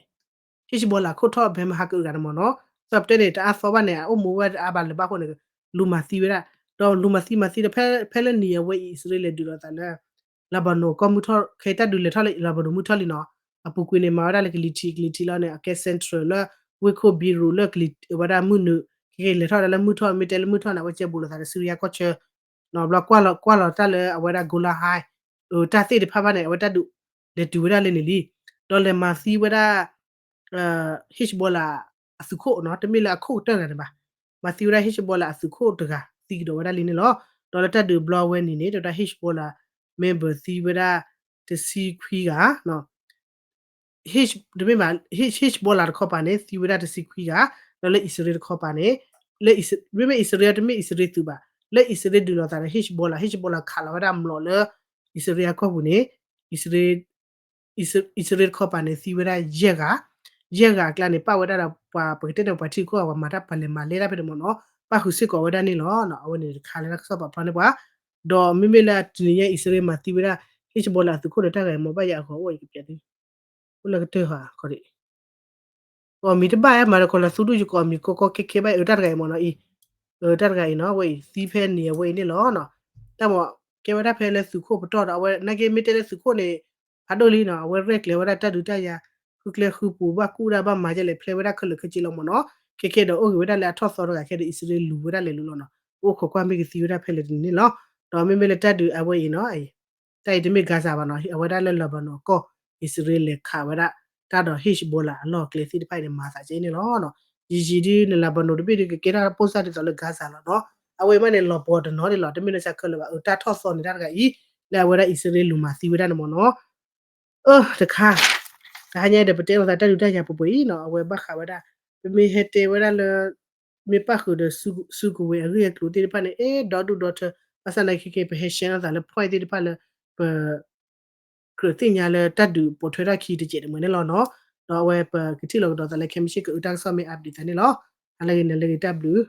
Hezbollah ခိၣ်ထီၣ်ဘဲမဟါကအုးဂၤန့ၣ်မ့ၢ်နီၤ သီးပတဲန့ၣ် တအါသီဘၣ်န့ၣ် အအိၣ်မူဝဲတအါဘၣ်လၢၤဘၣ်အဃိန့ၣ် လူၤမၤသံဝဲဒၣ် ဒီးလူၤမၤသံမၤသံဒီး ဖဲလၢနံၤအဝဲအံၤ အံၣ်စရ့လးလဲၤဒုးလိာ်သးလၢ Lebanon ကီၢ်မုၢ်ထီၣ် ခဲအံၤတၢ်ဒုးလဲၤထီၣ်လၢ Lebanon မုၢ်ထီၣ်လံနီၤ အပူၤကွံာ်န့ၣ် မၤဝဲဒၣ်လၢကလံၤထံး ကလံၤထံးလီၤန့ၣ် အကဲ central လၢ ဝ့ၢ်ခိၣ် Beirut လၢကလံၤ ဝဲဒၣ်မုၢ်နုာ် ခဲကဲလဲၤထီၣ်ဝဲဒၣ်လၢမုၢ်ထီၣ် မ့ၢ်တဲလၢမုၢ်ထီၣ်န့ၣ် အဝဲကဲဘူးလိာ်သးဒီး Syria ကီၢ်ဆၢ ဘျီကွၢ်လီၤတၢ်လၢအဝဲဒၣ် Golan Heights တၢ်သ့ၣ်တဖၣ်ဘၣ်န့ၣ် အဝဲတၢ်ဒုးလဲၤတုၤဝဲဒၣ်လၢန့ၣ်လံ ဒီးလဲၤမၤသံဝဲဒၣ် Hezbollah အသုးခိၣ်နီၤ တမ့ၢ်လၢအခိၣ်ကတၢၢ်တဂၤန့ၣ်ဘၣ်. မၤသံဝဲဒၣ် Hezbollah အသုးခိၣ်တဂၤ သံကဒီးဝဲဒၣ်လံန့ၣ်လီၤ. ဒီးလၢတၢ်ဒုးဘျီဝဲန့ၣ်န့ၣ် တဝဲဒၣ် Hezbollah member သံဝဲဒၣ်တဆံခွံဂၤ တမ့ၢ်ဘၣ် Hezbollah တခီပၤန့ၣ် သံဝဲဒၣ်တဆံခွံဂၤ, ဒီးလၢအံၣ်စရ့လးတခီပၤန့ၣ် လၢ မ့မ့ၢ်အံၣ်စရ့လး တမ့ၢ်အံၣ်စရ့လးသုးဘၣ်, လၢအံၣ်စရ့လးဒုးလိာ်သးဒီး Hezbollah, Hezbollah ခးလီၤဝဲဒၣ်မျိာ်လၢ အံၣ်စရ့လးကီၢ်ပူၤန့ၣ် အံၣ်စရ့လးတခီပၤန့ၣ် သံဝဲဒၣ်ယဲၢ်ဂၤ, ယဲၢ်ဂၤအကျါန့ၣ် ပၣ်ဝဲဒၣ်ဒီးပှၤ ပကတဲန့ၣ် ပှၤထံကီၢ် ပှၤမၤတၢ်ပာ်လဲၤမၤလဲတၢ်ဖဲန့ၣ်မ့ၢ်နီၤ, ပၣ်ဃုာ်စ့ၢ်ကီးဝဲဒၣ်န့ၣ်လီၤ. အဝဲန့ၣ်တခါလၢတၢ်ကစီၣ်ပာ်ဖျါန့ၢ်ပှၤ, ဒီးမ့မ့ၢ်လၢတနံၤညါအံၣ်စရ့လးမၤသံဝဲဒၣ် Hezbollah အသုးခိၣ်ဒီးတၢ်ဂၤအံၤ မ့ၢ်ဘၣ်ယၤအဂီၤအိၣ်အံၤကပျးသု အိၣ်လၢကတၢၢ်ဟီခီဒံး ကိးမံၤတဘၣ်မၤဒီးကီးလၢသူဒူၣ်ယကိးမံၤကီကီခဲခဲဘၣ်အံၤ တၢ်တဂၤအံၤမ့ၢ်နီၤအံၤ, တၢ်တဂၤအံၤနီၤ အဝဲအံၤသံဖဲန့ၣ်အဝဲအံၤန့ၣ်လီၤ. တၢ်မ့ၢ်ကဲဝဲဒၣ်ဖဲလၢသုးခိၣ်ပတီၢ်ဒီး အဝဲနာ်က့မ့ၢ်တဲလၢသုးခိၣ်န့ၣ် ဖးဒိၣ်လံနီၤ အဝဲရဲၣ်ကျဲၤဝဲဒၣ်တၢ်ဒုးတၢ်ယၤ ဃုကျဲဃုပူၤ ဘၣ်ကူၣ်ဒၣ်ဘၣ်မၤဒ်လဲၣ် ဖျဲဝဲဒၣ်ခဲလၢာ်ခဲဆ့လီၤမ့ၢ်နီၤ. ခဲခဲဒီးအိၣ်ဂ့ၤဝဲဒၣ်လၢအထီၣ်သီတဂၤခဲဒီး အံၣ်စရ့လးလူၤဝဲဒၣ်လဲၤလူၤလီၤနီၤ, အိၣ်ခိးကွၢ်မ့ၢ်ကသံဝဲဒၣ်ဖဲလဲၣ်တန့ၣ်န့ၣ်လီၤ. ဒီးမ့မ့ၢ်လၢတၢ်ဒုးအဝဲအံၤနီၤ တၢ်အံၤတမ့ၢ် Gaza ဘၣ်နီၤ အဝဲဒၣ်လၢ Lebanon ကီၢ် အံၣ်စရ့လးလဲၤခးဝဲဒၣ် တၢ်ဒီး Hezbollah အလီၢ်အကျဲသ့ၣ်တဖၣ်အံၤန့ၣ် မၤသးကဲန့ၣ်လီၤ. ယံာ်ယံာ်ဒ်န့ၣ် Lebanon တဘ့ၣ်ဒ်ကကဲထီၣ်ပိၢ်စၢ်ဒ်သိးလၢ Gaza လီၤနီၤ, အဝဲမးန့ၣ် လီၤပှီၤတနီၤဒ်လီၤ တမ့ၢ်လၢဆၢခဲလၢာ်ဘၣ် အတၢ်ထီၣ်သီန့ၣ်တၢ်တဂၤအံၤ လၢအဝဲဒၣ်အံၣ်စရ့လးလူၤမၤသံဝဲဒၣ်န့ၣ်မ့ၢ်နီၤ အၢ တခါ တဟါညါဒီးပတဲလိာ်သးတၢ်ဒုးတၢ်ယၤပှဲၤပှဲၤအံၤနီၤ အဝဲဘၣ်ဃးဝဲဒၣ် ပမ့ၢ်ဟဲတဲဝဲဒၣ်လၢ မ့ၢ်ပၣ်ဃုာ်ဒီး စုကဝဲၤအဂ့ၢ်အကျိၤသ့ၣ်တဖၣ်န့ၣ် အဲၣ်ဒိးဒူၣ်ဒီးထၢ ဘၣ်ဆၣ်သနာ်က့ခဲခဲ ပဟဲ share လိာ်သးလၢ point သ့ၣ်တဖၣ်လၢ ပ ကြၢးသ့ၣ်ညါလၢတၢ်ဒုးပိာ်ထွဲထီၣ်ခံတစဲးတမှဲၤန့ၣ်လီၤနီၤ. ဒီးအဝဲပကထံၣ်လိာ်ကဒီးသးလၢခဲမုၢ်ဆ့ၣ်ကအုးတၢ်ကစီၣ်မ့ၢ် update သးန့ၣ်လီၤ. ဟါလၢဂ့ၤ နၤလၢဂ့ၤ တၢ်ဘျုး